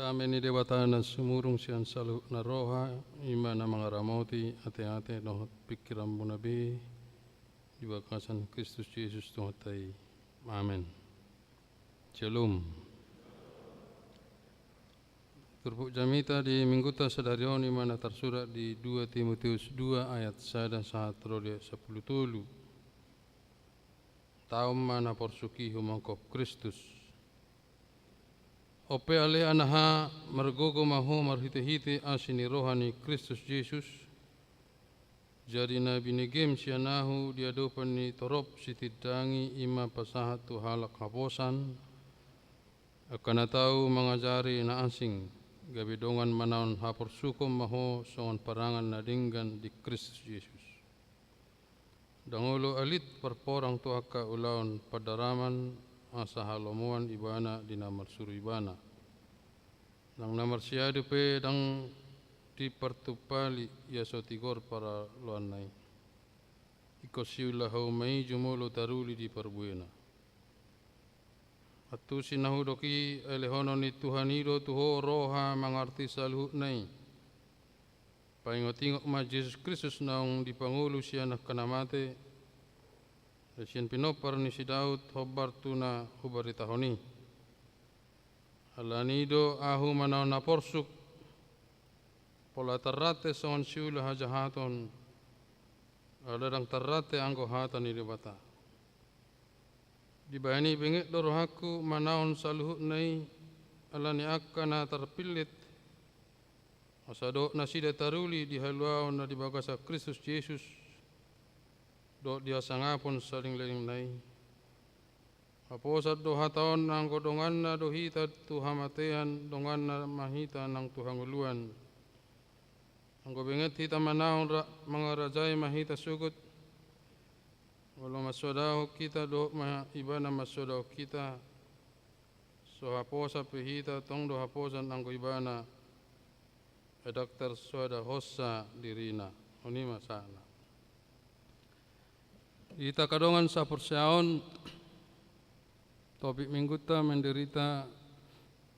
Dame ni Debata na sumurung sian saluhutna roha, i ma na mangaramoti ateate dohot pingkiranmuna be di bagasan Kristus Jesus Tuhanta i. Amen. Syalom. Turpuk jamita di Mingguta sadari on i ma na tarsurat di dua Timoteus dua ayat sada sahat ro di ayat sampulu tolu. Taon ma na porsuk i humongkop Kristus. On pe ale anaha, margogo ma ho marhitehite asi ni roha ni Kristus Jesus. Jadi na binegem sian ahu di adopan ni torop sitindangi i ma pasahat tu halak haposan, angka na tau mangajari na asing, gabe dongan manaon haporsukon ma ho songon parangan na denggan di Kristus Jesus. Ndang olo alit parporang tu angka ulaon pandaraman, asa halomoan ibana di na marsuru ibana. Nang na marsiadu pe ndang dipartumpali ia so tigor paraloanna i. Ingkon siulahon ma i jumolo taruli di parbuena. Antusi na hudok i, ai lehonon ni Tuhan i do tu ho roha mangarti saluhutna i. Paingotingot ma Jesus Kristus naung dipangolu sian angka na mate, sian pinompar ni si Daud hombar tu na hubaritahon i. Alani i do ahu manaon na porsuk, pola tarrante songon siula hajahaton, ala ndang tarrante anggo hata ni Debata. Dibahen i benget do rohangku manaon saluhutna i, alani angka na tarpillit, asa dohot nasida taruli di haluaon na di bagasan Kristus Jesus, dohot di hasangapon salelenglelengna i. Haposan do hata on, anggo donganna do hita tu hamatean, donganna ma hita nang tu hangoluan. Anggo benget hita manaon ra-, mangarajai ma hita sogot, molo mansoadahon hita dohot ma ibana mansoadahon hita, so haposan pe hita, tong do haposan anggo ibana, ai ndang tarsoadahonsa dirina. On i ma sahatna. Hita angka dongan saporseaon, topik Mingguta menderita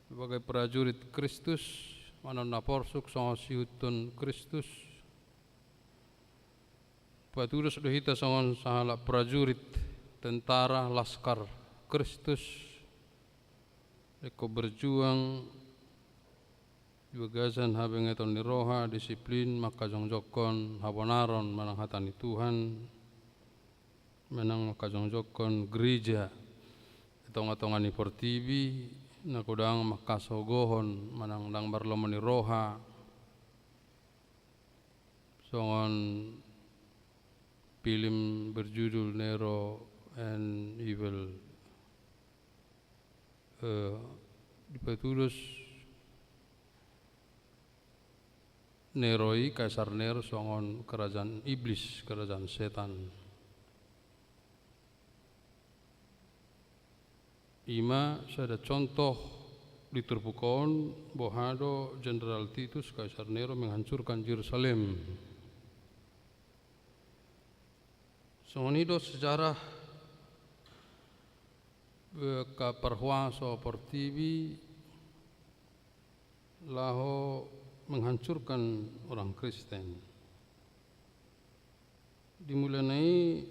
sebagai prajurit Kristus, manaon na porsuk songon siihuthon Kristus. Patudos do hita songon sahalak prajurit, tentara, laskar Kristus, ingkon berjuang di bagasan habengeton ni roha, disiplin, mangkajongjongkon habonaron manang hata ni Tuhan, manang mangkajongjongkon gereja di tongatonga ni portibi, na godang mangkasogohon manang ndang marlomo ni roha. Songon film berjudul Nero and Evil, eh, dipatudos Nero i, Kaisar Nero, songon kerajaan iblis, kerajaan setan. I ma sada contoh di turpuk on, boha do Jenderal Titus, Kaisar Nero, menghancurkan Jerusalem. Songon i do sejarah angka parhuaso portibi laho menghancurkan orang Kristen. Di mulana i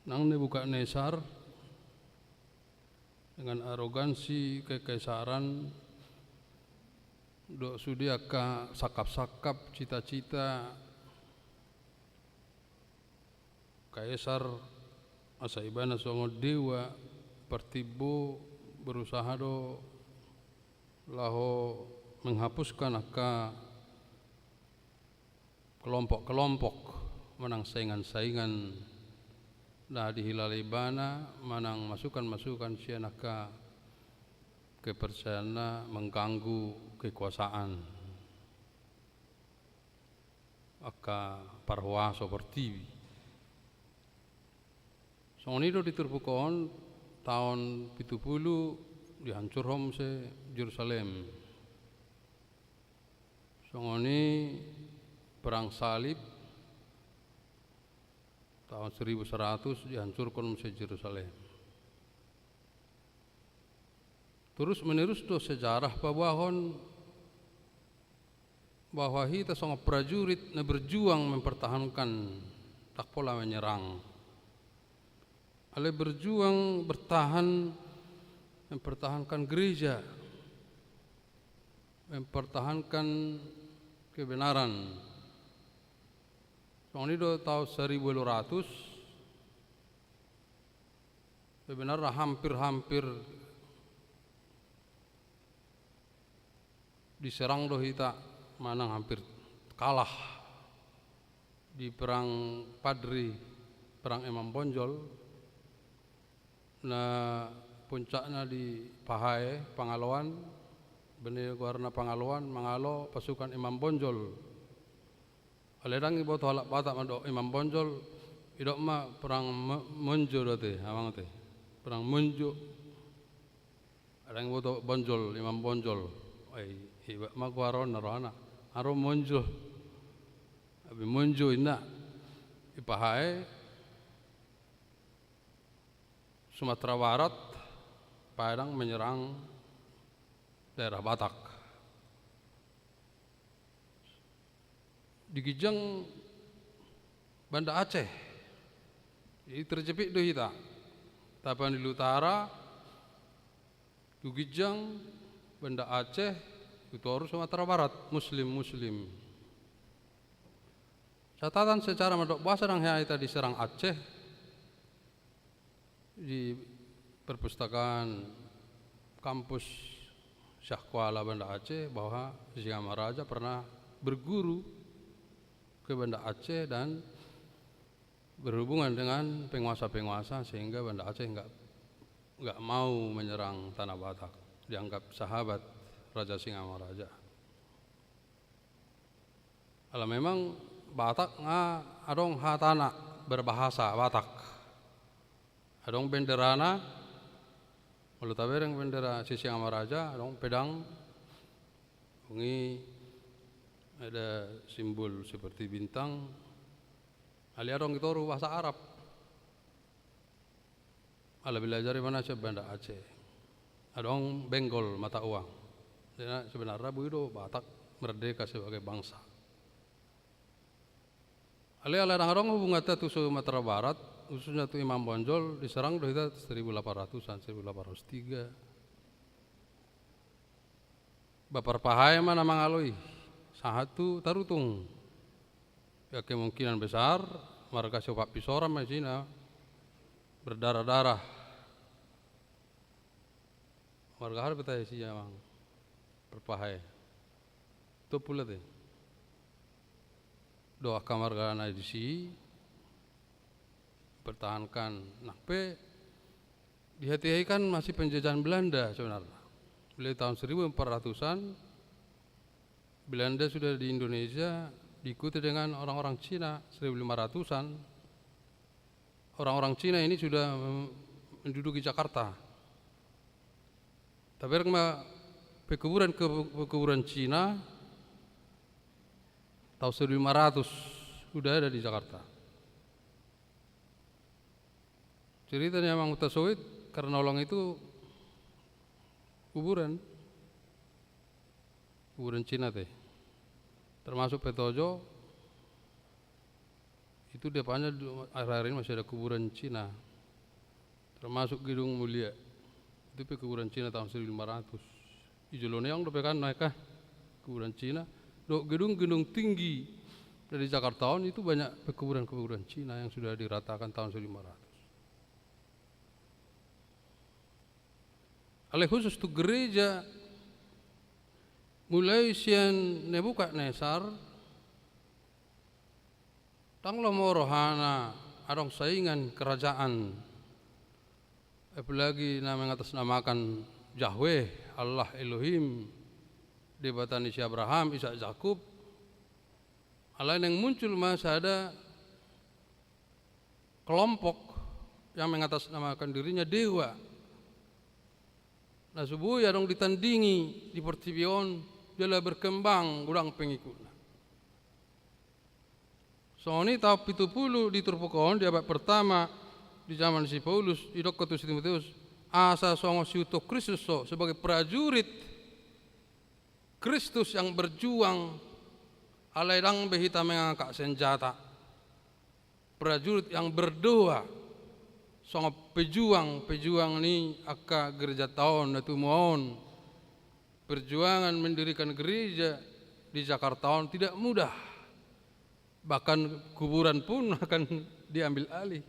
nang Nebukadnesar dengan arogansi kekaisaran dohot sude angka sangkapsangkap, citacita kaisar, asa ibana songon dewa partimbo, berusaha do laho menghapuskan angka kelompok-kelompok manang saingan-saingan na dihilala ibana manang masukan-masukan sian angka kepercayaanna mengganggu kekuasaan angka parhuaso portibi. Songon i do di turpuk on, taon pitu pulu dihancurhon muse Jerusalem. Songon i perang salib, taon seribu seratus dihancurhon muse Jerusalem. Terus menerus do sejarah paboahon bahwa hita songon prajurit na berjuang mempertahankan, ndang pola menyerang. Alai berjuang, bertahan, mempertahankan gereja, mempertahankan kebenaran. Songon i do taon seribu walu ratus, sebenarna hampir-hampir diserang do hita, manang hampir kalah di perang Padri, perang Imam Bonjol, na puncakna di Pahae, Pangaloan, bene goarna Pangaloan, mangalo pasukan Imam Bonjol. Alai ndang diboto halak Batak mandok Imam Bonjol, didok ma perang Mo-, Monjo do ate, amang ate. Perang Monjo. Ndang diboto Bonjol, Imam Bonjol. Ai, iba ma goarna rohana. Aro Monjo. Tapi Monjo inna. Di Pahae, Sumatera Barat, Padang, menyerang daerah Batak. Di ginjang Banda Aceh. Jadi terjepit do hita. Tapanuli Utara, tu ginjang Banda Aceh, tu toru Sumatera Barat, Muslim, Muslim. Catatan sejarah mandok boasa ndang hea hita diserang Aceh, di perpustakaan kampus Syah Kuala Banda Aceh bahwa Singamaraja pernah berguru ke Banda Aceh dan berhubungan dengan penguasa-penguasa, sehingga Banda Aceh nggak, nggak mau menyerang Tanah Batak, dianggap sahabat Raja Singamaraja. Ala memang Batak nga adong hatana berbahasa Batak. Adong benderana, molo tabereng bendera si Singamaraja, adong pedang, dung i ada simbol seperti bintang, alai adong i toru bahasa Arab. Ala belajar i ma na sian Banda Aceh. Adong Benggol mata uang. Jadi sebenarna boi do Batak merdeka sebagai bangsa. Alai ala ndang adong hubunganta tu Sumatera Barat, khususnya tu Imam Bonjol, diserang do hita seribu delapan ratusan, seribu delapan ratus tiga. Ba parpahae ma na mangalo i, sahat tu Tarutung. Ya, kemungkinan besar marga Sihopat Pisoran ma isina berdarah-darah. Marga aha dope tahe isi, amang? Parpahae. Tompul ate. Dohot angka marga na disi pertahankan. Nang pe di hatiha i kan masih penjajahan Belanda sebenarnya. Mulai tahun seribu empat ratusan, Belanda sudah di Indonesia, diikuti dengan orang-orang Cina seribu lima ratusan. Orang-orang Cina ini sudah menduduki Jakarta. Tabereng ma pekuburan, ke-, pekuburan Cina tahun seribu lima ratus sudah ada di Jakarta. Cerita ni Amang Hutasoit, Karnolong itu kuburan. Kuburan Cina ate. Termasuk Petojo, itu depannya du-, akhir-akhir ini masih ada kuburan Cina. Termasuk Gedung Mulia. Itu pe kuburan Cina tahun seribu lima ratus. Di jolo ni on dope kan naik kan kuburan Cina. Dohot gedung-gedung tinggi dari Jakarta on itu banyak pekuburan-pekuburan Cina yang sudah diratakan tahun seribu lima ratus. Alai khusus tu gereja, mulai sian Nebukadnesar, ndang lomo rohana adong saingan kerajaan, apalagi na mengatasnamakan Yahweh, Allah Elohim, Debata ni si Abraham, Ishak, Jakub. Alai naeng muncul ma sada kelompok yang mengatasnamakan dirinya dewa. Na so boi adong ditandingi di portibi on, jala berkembang godang pengikutna. Songon i taon pitu pulu di turpuk on, di abad pertama, di zaman si Paulus, didokkon tu si Timoteus, Asa songon siutuhon Kristus ho sebagai prajurit Kristus yang berjuang, alai ndang be hita mengangkat senjata. Prajurit yang berdoa, songon pejuang, pejuang ni angka gerejanta on na tumua on. Perjuangan mendirikan gereja di Jakarta on tidak mudah. Bahkan kuburan pun akan diambil alih.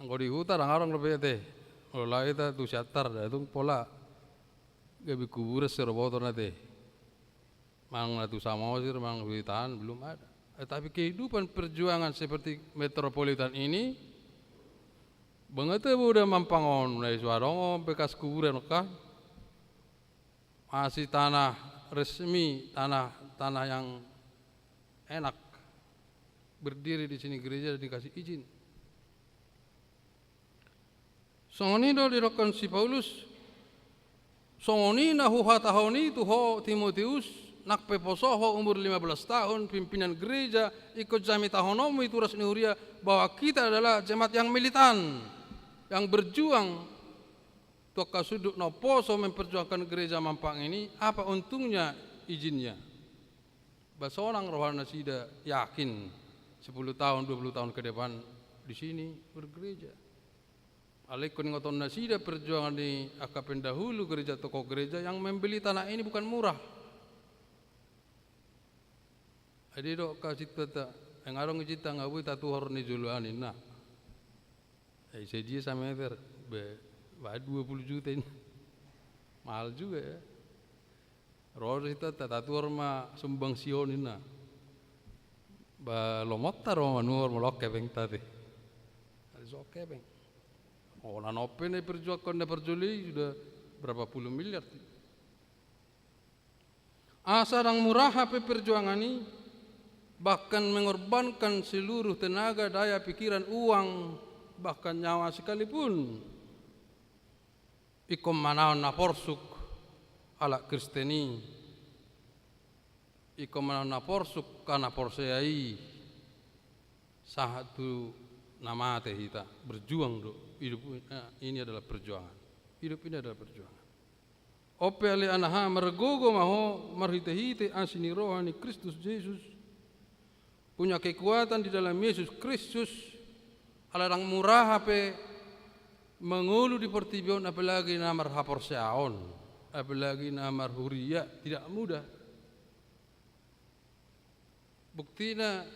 Anggo di huta ndang adong dope ate. Molo laho hita tu Siantar, da tung pola gabe kuburan siroboton ate. Manang na tu Samosir, manang tu Itahan, belum ada. Eh, tapi kehidupan perjuangan seperti Metropolitan ini, banget udah Mampang on, na so adong on bekas kuburan kan. Masih tanah resmi, tanah, tanah yang enak. Berdiri di sini gereja dan dikasih izin. Songon i do didokkon si Paulus, songon i na huhatahon i tu ho Timoteus, nang pe poso ho umur lima belas tahun, pimpinan gereja, ingkon jamitahononmu i tu ruas ni huria, bahwa kita adalah jemaat yang militan, yang berjuang. Tu angka sundut na umposo memperjuangkan gereja Mampang ini, apa untungnya izinnya? Ba sonang roha nasida yakin sepuluh tahun, dua puluh tahun ke depan di sini bergereja. Alai ingkon ingoton nasida perjuangan ni angka pendahulu gereja, tokoh gereja yang membeli tanah ini bukan murah. Jadi dok ka situata, yang adong izinta nga boi tatuhor ni joloan ninna. Eh, ise dia sameter, be, ba dua puluh juta ini. Mahal juga ya. Ro do hita ta-, tatuhor ma sumbang si on ninna. Ba lomonta ro manuhor molo hepeng tati. Ada so hepeng. Oh, na nope na perjuangkon na parjolo i sudah berapa puluh miliar ti. Asa ndang murah hape perjuangan i, bahkan mengorbankan seluruh tenaga, daya, pikiran, uang, bahkan nyawa sekalipun. Ingkon manaon na porsuk halak Kristen i. Ingkon manaon na porsuk angka na porsea i. Sahat tu na mate hita, berjuang do. Hidup, eh, ini adalah perjuangan. Hidup ini adalah perjuangan. On pe ale anaha, margogo ma ho marhitehite asi ni roha ni Kristus Jesus. Punya kekuatan di dalam Yesus Kristus, ala ndang murah hape mangolu di portibi on, apalagi na marhaporseaon, apalagi na marhuria, tidak mudah. Buktina,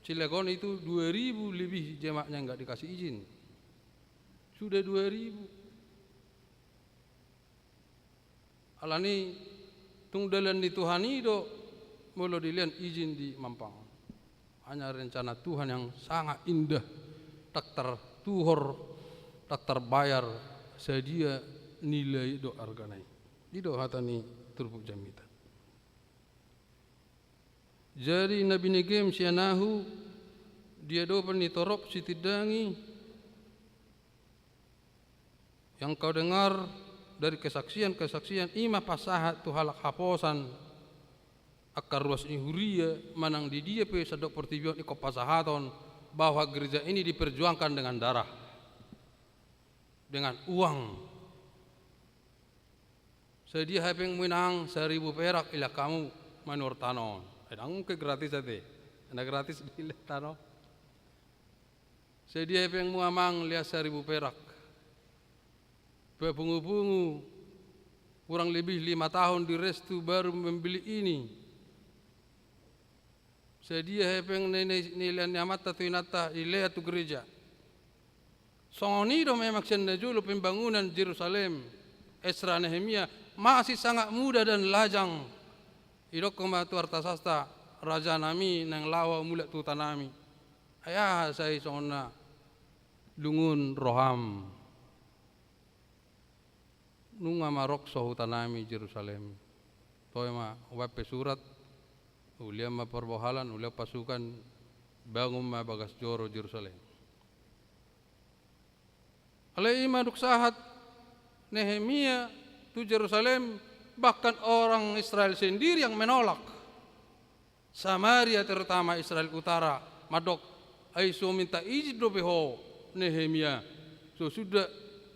Cilegon itu dua ribu lebih jemaatnya nggak dikasih izin. Sudah dua ribu. Alani tung dalan ni Tuhan i do molo dilean izin di Mampang. Hanya rencana Tuhan yang sangat indah, tak tertuhor, tak terbayar, sadia nilai do argana i. I do hata ni turpuk jamita. Jadi na binegem sian ahu di adopan ni torop sitindangi, yang kau dengar dari kesaksian-kesaksian, i ma pasahat tu halak haposan, angka ruas ni huria, manang di dia pe sandok portibi on ingkon pasahaton, bahwa gereja ini diperjuangkan dengan darah, dengan uang. Sadia hepengmu inang, seribu perak, ilean hamu manuhor tano on. Eh, ndang mungkin gratis ate. Ndang gratis dilean tano. Sadia hepengmu amang, lean seribu perak. Pungu-pungu kurang lebih lima tahun di restu baru membeli ini. Sadia hepeng na, na, nilean ni amanta tu inanta, dilean tu gereja. Songon i do memang sian na jolo pembangunan Jerusalem, Esra, Nehemia, masih sangat muda dan lajang. Didokkon ma tu Artasasta, rajanami, naeng laho mulak tu hutanami. Ai aha sai songon na lungun roham? Nunga marokso hutanami Jerusalem. Toe ma, hubaen pe surat, ulian ma parbohalan, ulian pasukan, bangun ma bagas joro Jerusalem. Alai i ma dung sahat Nehemia tu Jerusalem, bahkan orang Israel sendiri yang menolak. Samaria, terutama Israel Utara, mandok, ai so minta izin dope ho, Nehemia, so suda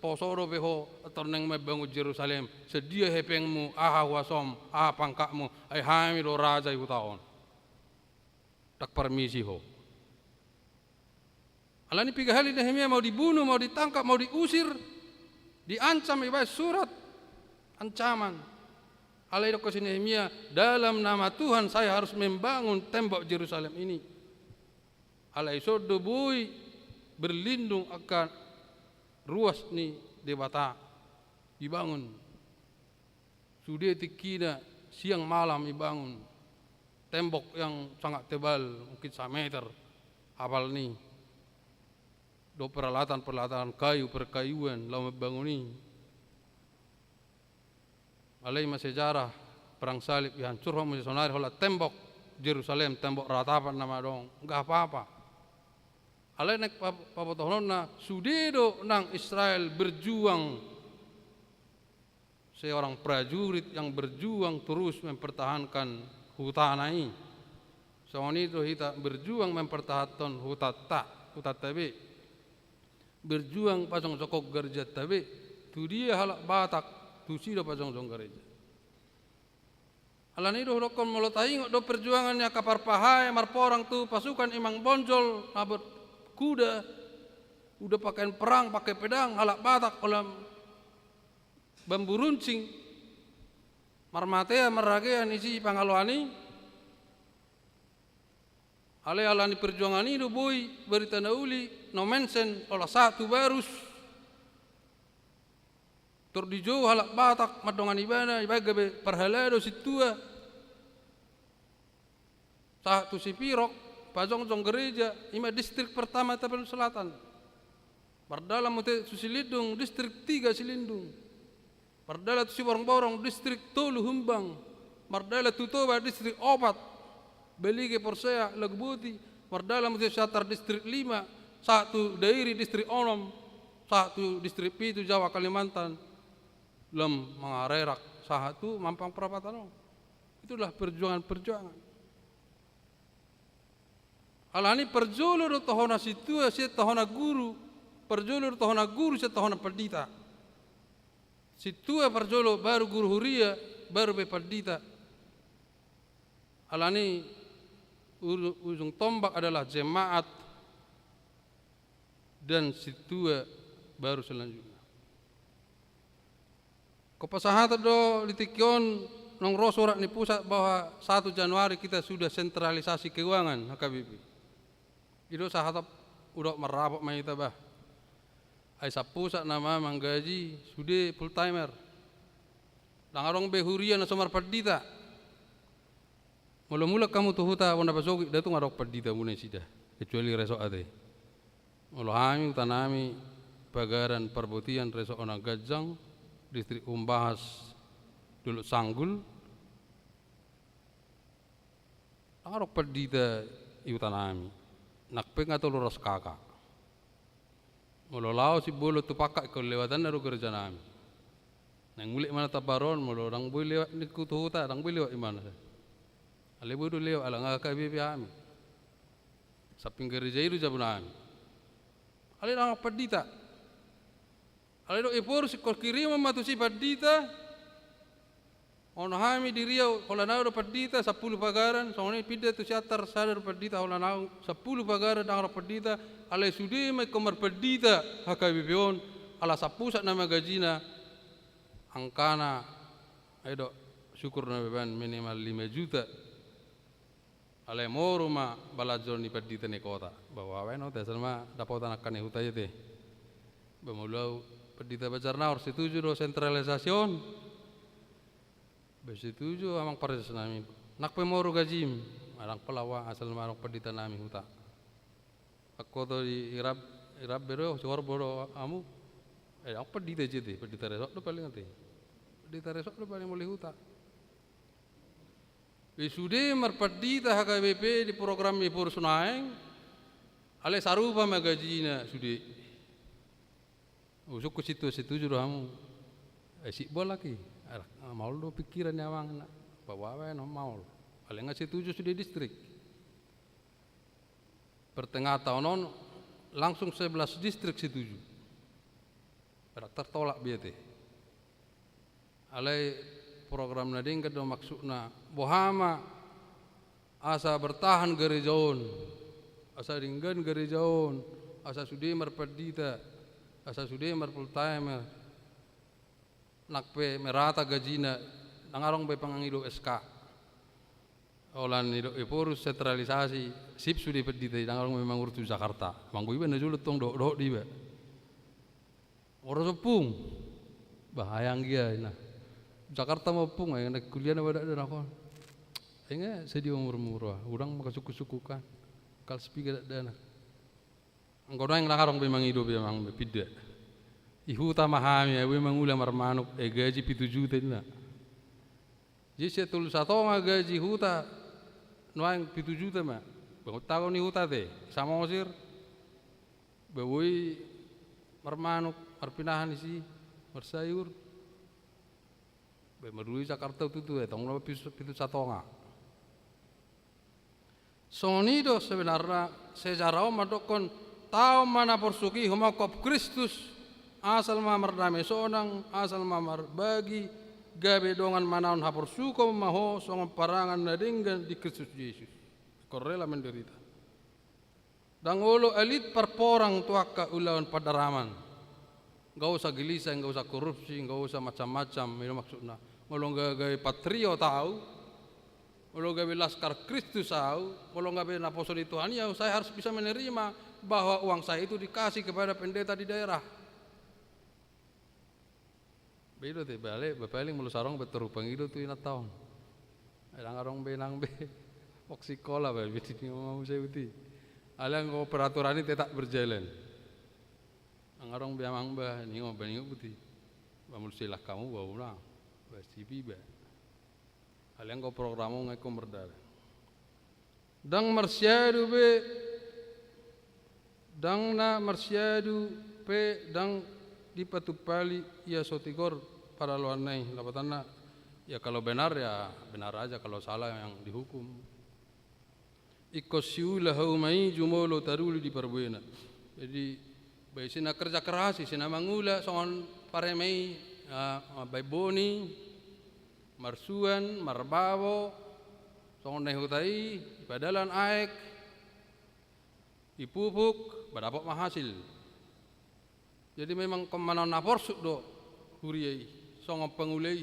poso dope ho, tor naeng mambangun Jerusalem, sian dia hepengmu, aha huasom, aha pangkatmu, ai hami do raja i huta on. Ndang parmisi ho. Alani piga hali Nehemia mau dibunuh, mau ditangkap, mau diusir, diancam, ibaen surat ancaman. Alai didok si Nehemia, dalam nama Tuhan saya harus membangun tembok Jerusalem ini. Alai ison do boi berlindung angka ruas ni Debata. Dibangun. Sude tingkina siang malam dibangun. Tembok yang sangat tebal, mungkin sameter apalna i. Dohot peralatan-peralatan kayu, perkayuan, laho mambangun i. Alai ma sejarah perang salib, dihansurhon muse saonari holan tembok Jerusalem, tembok ratapan nama adong, nggak apa-apa. Alai naeng pa-, pabotohononna, sude do nang Israel berjuang, seorang prajurit yang berjuang terus mempertahankan hutana i. Songon i do hita berjuang mempertahankan hutanta, hutanta be. Berjuang pajongjongkon garejanta be. Tu dia halak Batak, tusi do pajongjong gareja. Alani do hudokkon, molo taingot do perjuangan ni angka parpahae marporang tu pasukan Imam Bonjol, na berkuda, udah pakaian perang, pakai pedang, halak Batak holan bambu runcing, marmatean, marragean disi pangaloan i. Alai alani perjuangan i do boi berita na uli, Nommensen, holan sahat tu Barus. Tor dijou halak Batak mandongani ibana, ibaen gabe parhalado sintua. Sahat tu Sipirok, pajongjong gareja, i ma distrik pertama Tapanuli Selatan. Mardalan muse tu Silindung, distrik tiga Silindung. Mardalan tu Siborongborong, distrik tolu Humbang. Mardalan tu Toba, distrik opat Balige, Porsea, Laguboti. Mardalan muse tu Siantar, distrik lima, sahat tu Dairi, distrik onom, sahat tu distrik pitu Jawa Kalimantan, lam mangarerak sahat tu Mampang Prapatan on. Itulah perjuangan-perjuangan. Alani parjolo do tohonan sintua sian tohonan guru, parjolo do tohonan guru sian tohonan pandita. Sintua parjolo, baru guru huria, baru pe pandita. Alani u-, ujung tombak adalah jemaat dan sintua baru selanjutnya. Ingkon pasahaton do di tingki on, naung ro surat ni pusat bahwa satu Januari kita sudah sentralisasi keuangan H K B P. I do sahat, hudok marrapot ma hita bah. Ai sian pusat nama manggaji sude full timer. Ndang adong be huria na so marpandita. Molo mulak hamu tu huta, bona pasogit, nda tung adong pandita muna nasida, kecuali resort ate. Molo hami, hutanami Pagaran Parbotian, resort Onan Ganjang, distrik Umbahas, Dolok Sanggul, ndang adong pandita di hutanami. Nang pe nga tolu ratus K K. Molo laho sibolon tu Pangkak, ingkon lewatanna do garejanami. Naeng mulak ibana tu Tambaron, molo ndang boi lewat ningku tu huta, ndang boi lewat ibana. Alai boi do lewat, ala nga H K B P hami. Samping gareja i do jabunami. Alai ndang adong pandita. Alai didok Ephorus, ingkon kirimon ma tusi pandita. Ono hami di Riau, holan ahu do pandita, sampulu pagaran, songon i pinda tu Siantar, sada do pandita, holan ahu, sampulu pagaran, ndang adong pandita. Alai sude ma ingkon marpandita H K B P on, ala sian pusat nama gajina, angkana, ai didok, syukur na beban minimal lima juta. Alai moru ma balanjo ni pandita ni kota. Bah, baen on ate, asal ma dapotan angka ni huta i ate. Bah, molo ahu pandita Banjarnahor, setuju do sentralisasi on? Bah, setuju amang pareses nami. Nang pe moru gajim. Ndang pola, asal ma adong pandita nami huta. Angkoto di Irab-, Irabbe do, Sihorbo do hamu. Eh, adong pandita i ate, pandita resort do paling ate. Pandita resort do paling molo di huta. Di sude marpandita H K B P di program Ephorus naeng, alai sarupa ma gajina sude. Usungkun sintua setuju do hamu. Eh, sip bolak i. Alah, ah, maol do pikiran ni amang na. Bah, baen on maol. Alai nga setuju sude distrik. Pertengahan taon on langsung sebelas distrik setuju. Ndang tartolak be ate. Alai program na denggan do maksudna, boha ma asa bertahan gareja on, asa denggan gareja on, asa sude marpandita, asa sude marfull timer, nang pe merata gajina, ndang adong be pangido S K. Holan didok Ephorus sentralisasi, sip sude pandita i, ndang adong be mangurus tu Jakarta. Manggo iba na jolo tong dohot-dohot iba. Ora ompung. Bah, ai anggia ina. Jakarta ma ompung, ai na kuliah na badak dakdanak on. Ai nga sadia umur murua, udang maka suku-suku kan. Kal spiga dakdanak. Anggo nuaeng ndang adong be mangido be amang be pinda. I huta ma hami, ai boi mangula marmanuk, e gaji pitu juta inna. Jadi sian tolu satonga gaji huta, nuaeng pitu juta ma. Bangun tago ni huta te, Samosir. Ba boi marmanuk, marpinahan isi, marsayur. Ba marui Jakarta tutu, e tong na pitu, pitu satonga. Songon i do sebenarna sejarah on mandokkon, taon ma na porsuk i humongkop Kristus, asal ma mardame sonang, asal ma marbagi, gabe dongan manaon haporsukon ma ho songon parangan na denggan di Kristus Jesus. Ingkon rela menderita. Ndang olo alit parporang tu angka ulaon pandaraman. Nggak usah gelisah, nggak usah korupsi, nggak usah macam-macam, itu maksudna. Molo nggak gabe patriot au, molo gabe laskar Kristus au, molo gabe naposo ni Tuhan i au, saya harus bisa menerima bahwa uang saya itu dikasih kepada pendeta di daerah. Be i do te, bale, ba paling molo sarong ba toru pangido tu inanta on. Ai ndang adong be nang be. Wak sikola ba, be di ni ma muse uti. Alai anggo peraturan i tetap berjalan. Ndang adong be amang ba, ningon ba ningon uti. Ba molo silang hamu ba ulang. Ba sipi ba. Alai anggo program on nga ingkon mardalan. Ndang marsiadu be, ndang na marsiadu pe ndang dipatumpali ia so tigor paraloanna i, lapatanna, ya kalau benar ya benar aja, kalau salah yang dihukum. Ingkon siula hauma i jumolo taruli di parbuena. Jadi, ba ise na kerja keras, ise na mangula, songon pareme i, ah, mambaen boni, marsuan, marbabo, songon na i huta i, dipadalan aek, dipupuk, ba dapot ma hasil. Jadi memang ingkon manaon na porsuk do huria i, songon pangula i,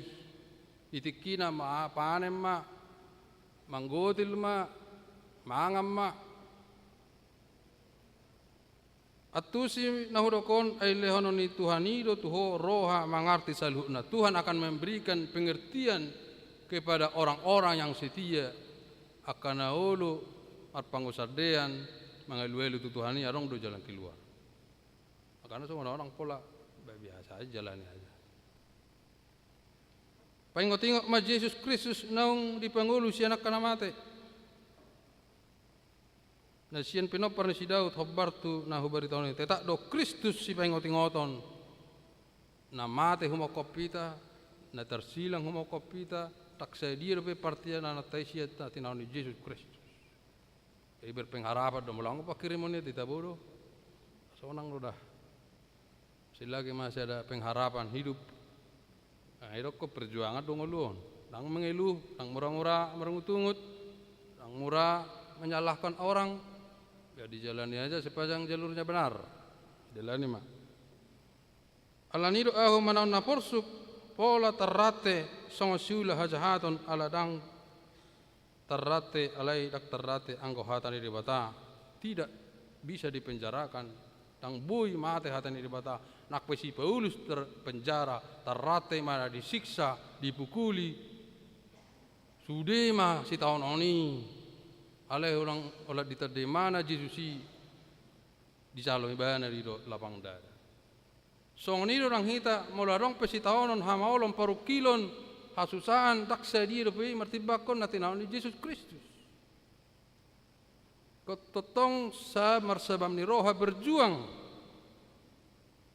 di tingkina ma panen ma, manggotil ma, mangan ma. Antusi na hudok on, ai lehonon ni Tuhan i do tu ho roha mangarti saluhutna. Tuhan akan memberikan pengertian kepada orang-orang yang setia, angka na olo marpangunsandean mangalualu tu Tuhan i, adong do jalan keluar. Makana songon on ndang pola, ba biasa aja, jalani aja. Paingot-ingot ma Jesus Kristus naung dipangolu sian angka na mate. Na sian pinompar ni si Daud hombar tu na hubaritahon i, tetap do Kristus sipaingot-ingoton. Na mate humongkop hita, na tarsilang humongkop hita, ndang sadia dope partia na nanta i sian na tinaon ni Jesus Kristus. Jadi berpengharapan do, molo anggo panghirimon i hita bodo. Sonang do da. Selagi masih ada pengharapan hidup. Nah, idokkon perjuangan do ngolu on. Ndang mengeluh, ndang mura-mura marungut-ungut, ndang mura menyalahkan orang. Ya dijalani aja sepanjang jalurnya benar. Jalani ma. Alani do ahu manaon na porsuk, pola tarrante songon siula hajahaton, ala ndang tarrante, alai ndang tarrante anggo hata ni Debata. Tidak bisa dipenjarakan, ndang boi mate hata ni Debata. Nang pe si Paulus terpenjara, tarrante ma na disiksa, dipukuli. Sude ma sitaonon i. Alai holan, holan ditanda ibana Jesus i, dijalo ibana di do lapang dada. Songon i do nang hita, molo adong pe sitaonon, hamaolon, parungkilon, hasusaan, ndang sadia dope i martimbangkon na tinaon ni Jesus Kristus. Ingkon tongtong sa-, marsabam ni roha berjuang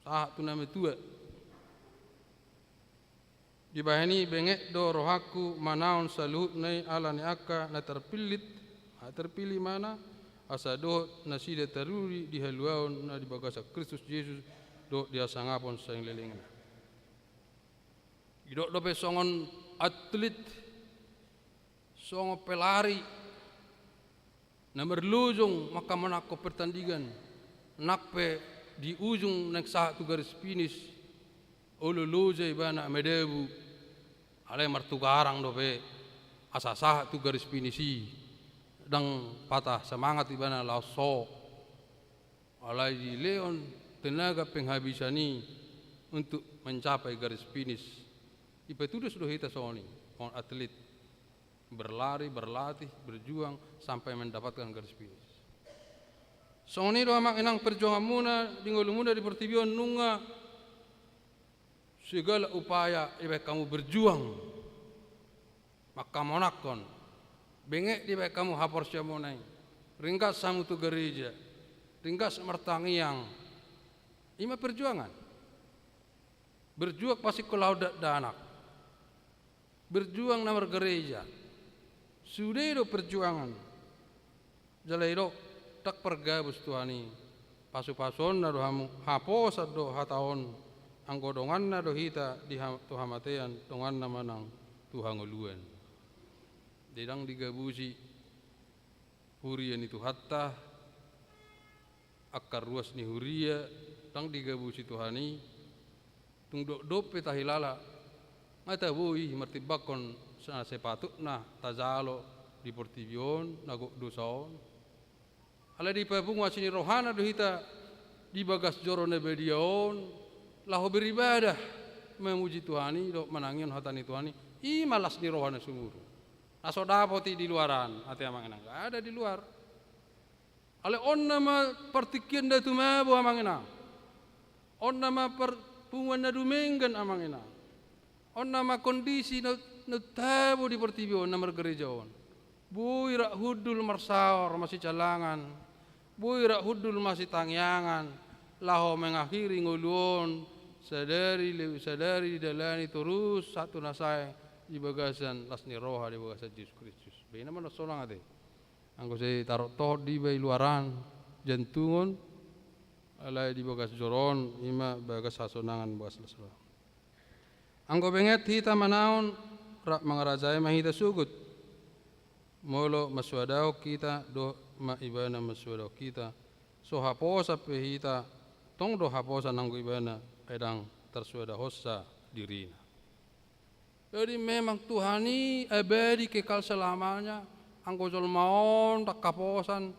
sahat tu na matua. Dibahen i benget do rohangku manaon saluhutna i ala ni angka na tarpillit, ah, terpilih mana, asa dohot nasida taruli di haluaon na di bagasan Kristus Jesus, dohot di hasangapon saleleng-lelengna. Didok dope songon atlit, songon pelari, na marlojong mangkamonanghon pertandingan, nang pe di ujung naeng sahat tu garis finish, olo loja ibana madabu, alai martugarang dope asa sahat tu garis finish i, ndang patah semangat ibana laos so. Alai dilehon tenaga penghabisan i untuk mencapai garis finish. Dipatudos do hita songon i, songon atlit. Berlari, berlatih, berjuang sampai mendapatkan garis finish. Songon i do amang inang perjuanganmuna di ngolumuna di portibi on, nunga segala upaya dibaen hamu berjuang mangkamonanghon. Benget dibaen hamu haporseaonmuna i. Ringgas hamu tu gareja. Ringgas martangiang. I ma perjuangan. Berjuang pasingkola on dakdanak. Berjuang na margareja. Sude do perjuangan. Jala didok, ndang pargabus Tuhan i. Pasu-pasuonna do hamu, haposan do hata on. Anggo donganna do hita di ha-, tu hamatean, donganna ma nang tu hangoluan. Ndang digabusi huria ni Tuhanta, angka ruas ni huria, ndang digabusi Tuhan i, tung dokdok pe tahilala, nga taboi martimbangkon na sepatutna tajalo di portibi on, na gok dosa on. Alai dipapungu asi ni rohana do hita di bagas joro na badia on, laho beribadah, memuji Tuhan i, dohot manangihon hata ni Tuhan i, i ma las ni roha na sumurung. Na so dapot i di luaran, ate amang inang, nggak ada di luar. Alai on nama partingkian na tumabo amang inang. On nama par-, punguan na dumenggan amang inang. On nama kondisi na, na tabo di portibi on na margareja on. Boi rap hundul marsaor masicalangan. Boi rap hundul masitangiangan. Laho mengakhiri ngolu on sadari le-, sadari didalani torus sahat tu na sae di bagasan las ni roha di bagasan Jesus Kristus. Baen nama na sonang ate. Anggo sai tarot tohot diba i luaran jantungon, alai di bagas joro on, i ma bagas hasonangan, bagas las roha. Anggo benget hita manaon, rap mangarajai ma hita sogot. Molo mansoadahon hita, dohot ma ibana mansoadahon hita, so haposan pe hita, tong do haposan anggo ibana, ai ndang tarsoadahonsa dirina. Jadi memang Tuhan i abadi kekal selamanya, anggo jolma on ndang haposan,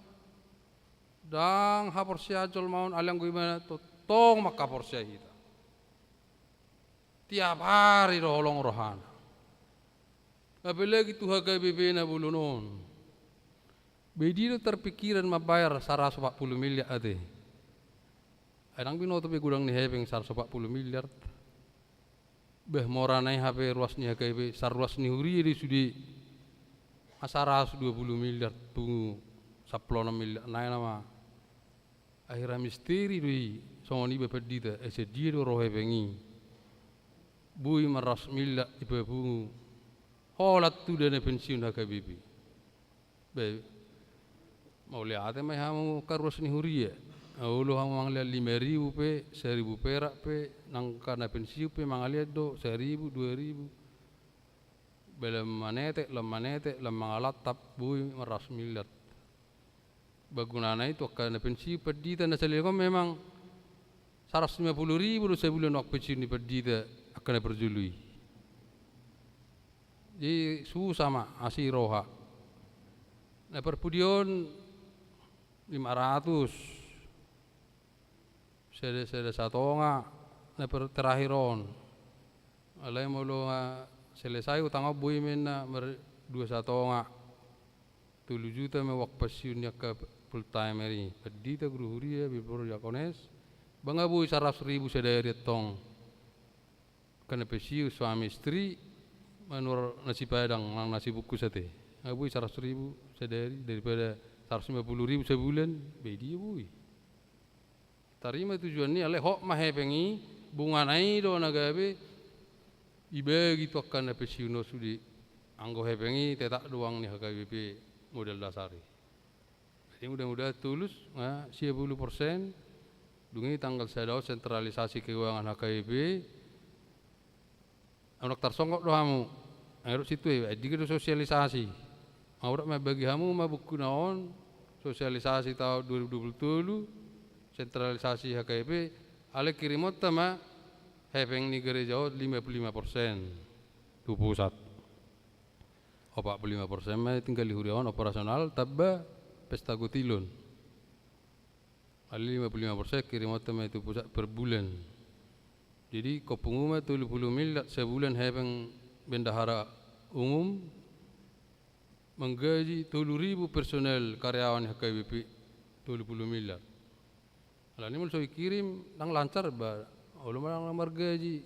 ndang haporseaon jolma on, alai anggo ibana tongtong manghaporseai hita. Tiap hari do holong rohana. Apalagi tu H K B P na bolon on. Be dia do tarpikiran mambayar saratus opat pulu miliar ate. Ai ndang binoto be godang ni hepeng saratus opat pulu miliar. Bah, mora na i hape ruas ni H K B P, saruas ni huria do i sude. Nga saratus dua pulu miliar, pungu sampulu onom miliar nai nama. Akhirna misteri do i, songon iba pandita, ai sadia do ro hepeng i. Boi ma ratus miliar dipapungu. Holan tu dana pensiun H K B P. Be, mauliate ma i hamu angka ruas ni huria. Olo hamu mangalean lima ribu pe, saribu perak pe, nang angka na pensiun pe mangalean do, saribu, dua ribu. Be lam manetek, lam manetek, lam mangalantap, boi ma ratus miliar. Ba gunana i tu angka na pensiun pandita na saleleng on memang saratus lima pulu ribu do sabulan uang pensiun ni pandita angka na parjolo i. Jadi susah ma, asi roha. Na parpudi on lima ratus. Sada, sada satonga, na per-, terakhir on. Alai molo nga selesai utang on boi ma inna mar-, dua satonga. Tolu juta ma uang pensiun ni angka full timer i. Pandita, guru huria, bibur, diakones. Ba nga boi saratus ribu sadari antong. Angka na pensiun suami istri, manurut na sipadang, nang na sibungkus ate. Nga boi saratus ribu sadari, daripada saratus lima pulu ribu sabulan, be dia boi. Tarima tujuan ni, alai hot ma hepeng i, bungana i do na gabe, ibagi tu angka na pensiun on sude. Anggo hepeng i tetap do uang ni H K B P modal dasar i. Jadi mudah-mudahan tulus, nga sia pulu persen, Dung i tanggal sada on sentralisasi keuangan H K B P. Unang tarsonggot do hamu. Ai rap situtu i, ai denggan do sosialisasi. Maurat ma bagi hamu ma bukuna on, sosialisasi taon dua ribu dua puluh tolu, sentralisasi H K B P, alai kirimhonta ma hepeng ni gareja on lima puluh lima persen tu pusat. Opat puluh lima persen ma tinggal di huria on operasional, tamba pesta gotilon. Alai lima puluh lima persen kirimhonta ma tu pusat per bulan. Jadi, hompung ma tolu puluh miliar sabulan hepeng bendahara umum, manggaji tolu ribu personel karyawan H K B P, tolu puluh miliar. Alani molo so dikirim, ndang lancar ba, olo ma ndang margaji.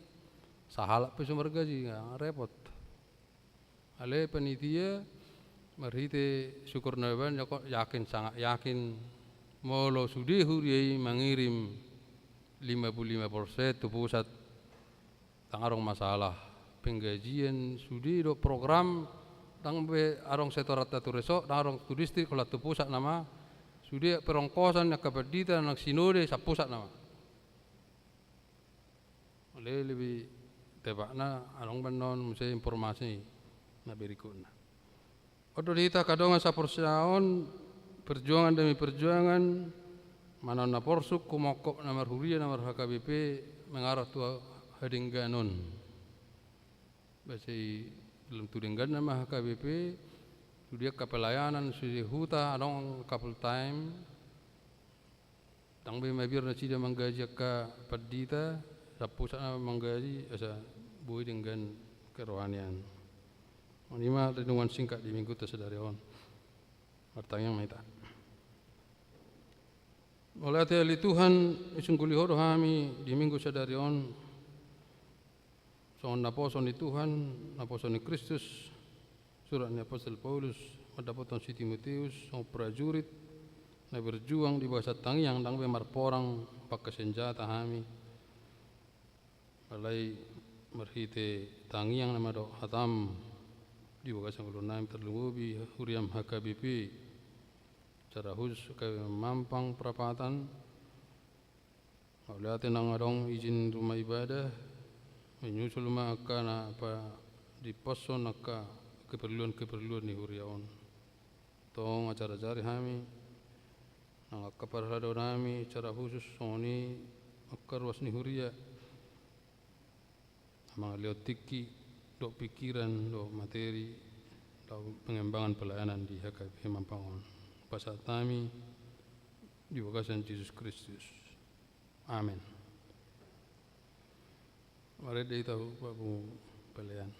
Sahalak pe so margaji, nga repot. Alai panitia, marhite syukur na baen, jako-, yakin, sangat yakin, molo sude huria i mangirim lima puluh lima persen tu pusat, ndang adong masalah. Penggajian sude do program, ndang be adong setoranta tu resort, ndang adong tu distrik, holan tu pusat nama. Sude perongkosan angka pandita nang sinode, sampusat nama. Alai lebih tepatna adong baen on muse informasi na berikutna. On do di hita angka dongan saporseaon, perjuangan demi perjuangan, manang na porsuk, humongkop na marhuria, na mar-H K B P, mangarah tu hadengganon. Boasa i, dalam tu dengganna ma H K B P, tu dia angka pelayanan, sude huta, adong angka full time, ndang be mabiar nasida manggaji angka pandita, sampusat nama manggaji, asa boi denggan kerohanian. On i ma renungan singkat di mingguta sadari on. Martangiang ma hita. Mauliate ale Tuhan, disungguli Ho do hami di minggu sadari on. Songon naposo ni Tuhan, naposo ni Kristus, surat ni apostel Paulus mandapothon si Timoteus, songon prajurit na berjuang di bagasan tangiang, ndang be marporang pangke senjata hami. Alai marhite tangiang nama dohot hataM di bagasan ulaon nami, tarlumobi huriaM H K B P, secara khusus H K B P Mampang Prapatan, mauliate nang adong izin rumah ibadah, menyusul ma angka na pa-, diposhon angka keperluan-keperluan ni huria on. Tong ajar-ajari hami, nang angka parhalado nami, secara khusus songon i angka ruas ni huria, na mangalehon tingki, dohot pikiran, dohot materi, laho pengembangan pelayanan di H K B P Mampang on. Pasahat hami di bagasan Jesus Kristus. Amen. Marende hita, Bapak Ibu, pelean.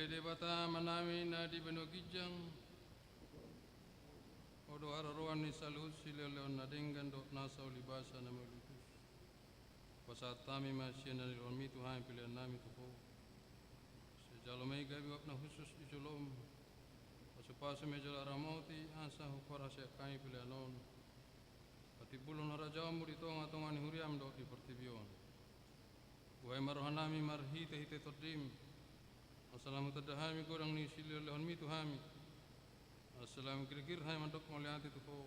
Debata Amanami na di banua ginjang, Ho do haroroan ni saluhut silehonlehon na denggan dohot nasa ulibasa na mauliutus. Pasahat hami ma sian na nilehonmi tu hami pelean nami tu Ho. Sai jalo ma i gabe uap na hushus di jolom. Pasupasu ma i jala ramoti asa huparhaseang hami pelean on patimbulhon harajaonmu di tongatonga ni huriam dohot di portibi on. Buhai ma rohanami marhitehite Tondim, asa lam hutanda hami godang ni silehonlehonmi tu hami, asa lam girgir hami mandok mauliate tu Ho,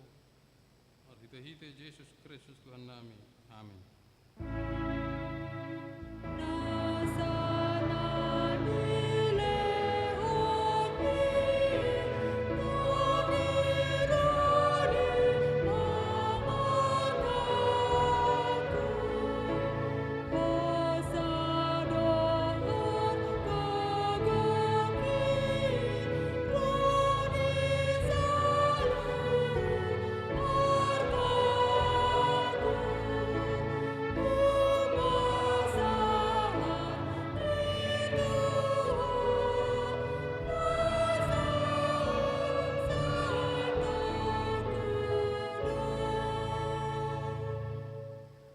marhitehite Jesus Kristus Tuhannami. Amen.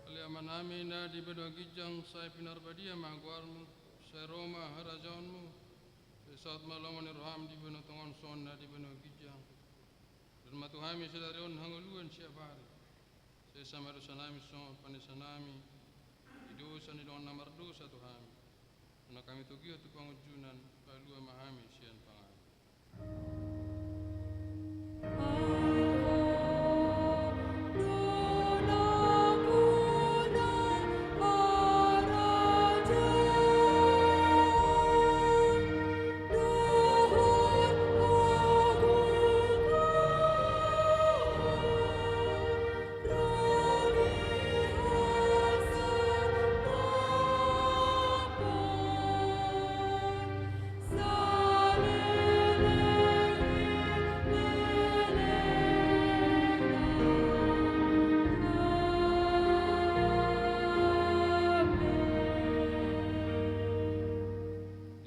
Ale Amanami na di banua ginjang, sai pinarbadia ma goarmu, sai ro ma harajaonmu, sai saut ma lomo ni roham di banua tonga on songon na di banua ginjang. Dohon ma tu hami sadari on hangoluan siapari. Sesa ma dosanami songon panesanami di dosa ni dongan na mardosa tu hami. Unang hami togihon tu pangunjunan, palua ma hami sian pangago.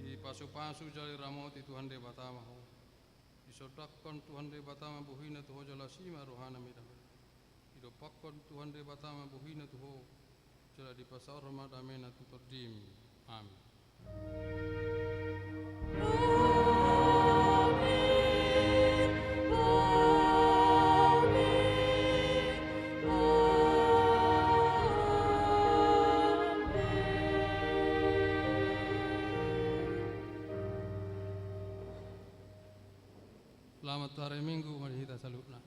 Dipasupasu jala diramoti Tuhan Debata ma ho. Disondangkon Tuhan Debata ma bohina tu ho jala asi ma rohana mida ho. Didompakkon Tuhan Debata ma bohina tu ho, jala dipasaorhon ma damena tu tondim. Amen. Selamat hari Minggu ma di hita saluhutna.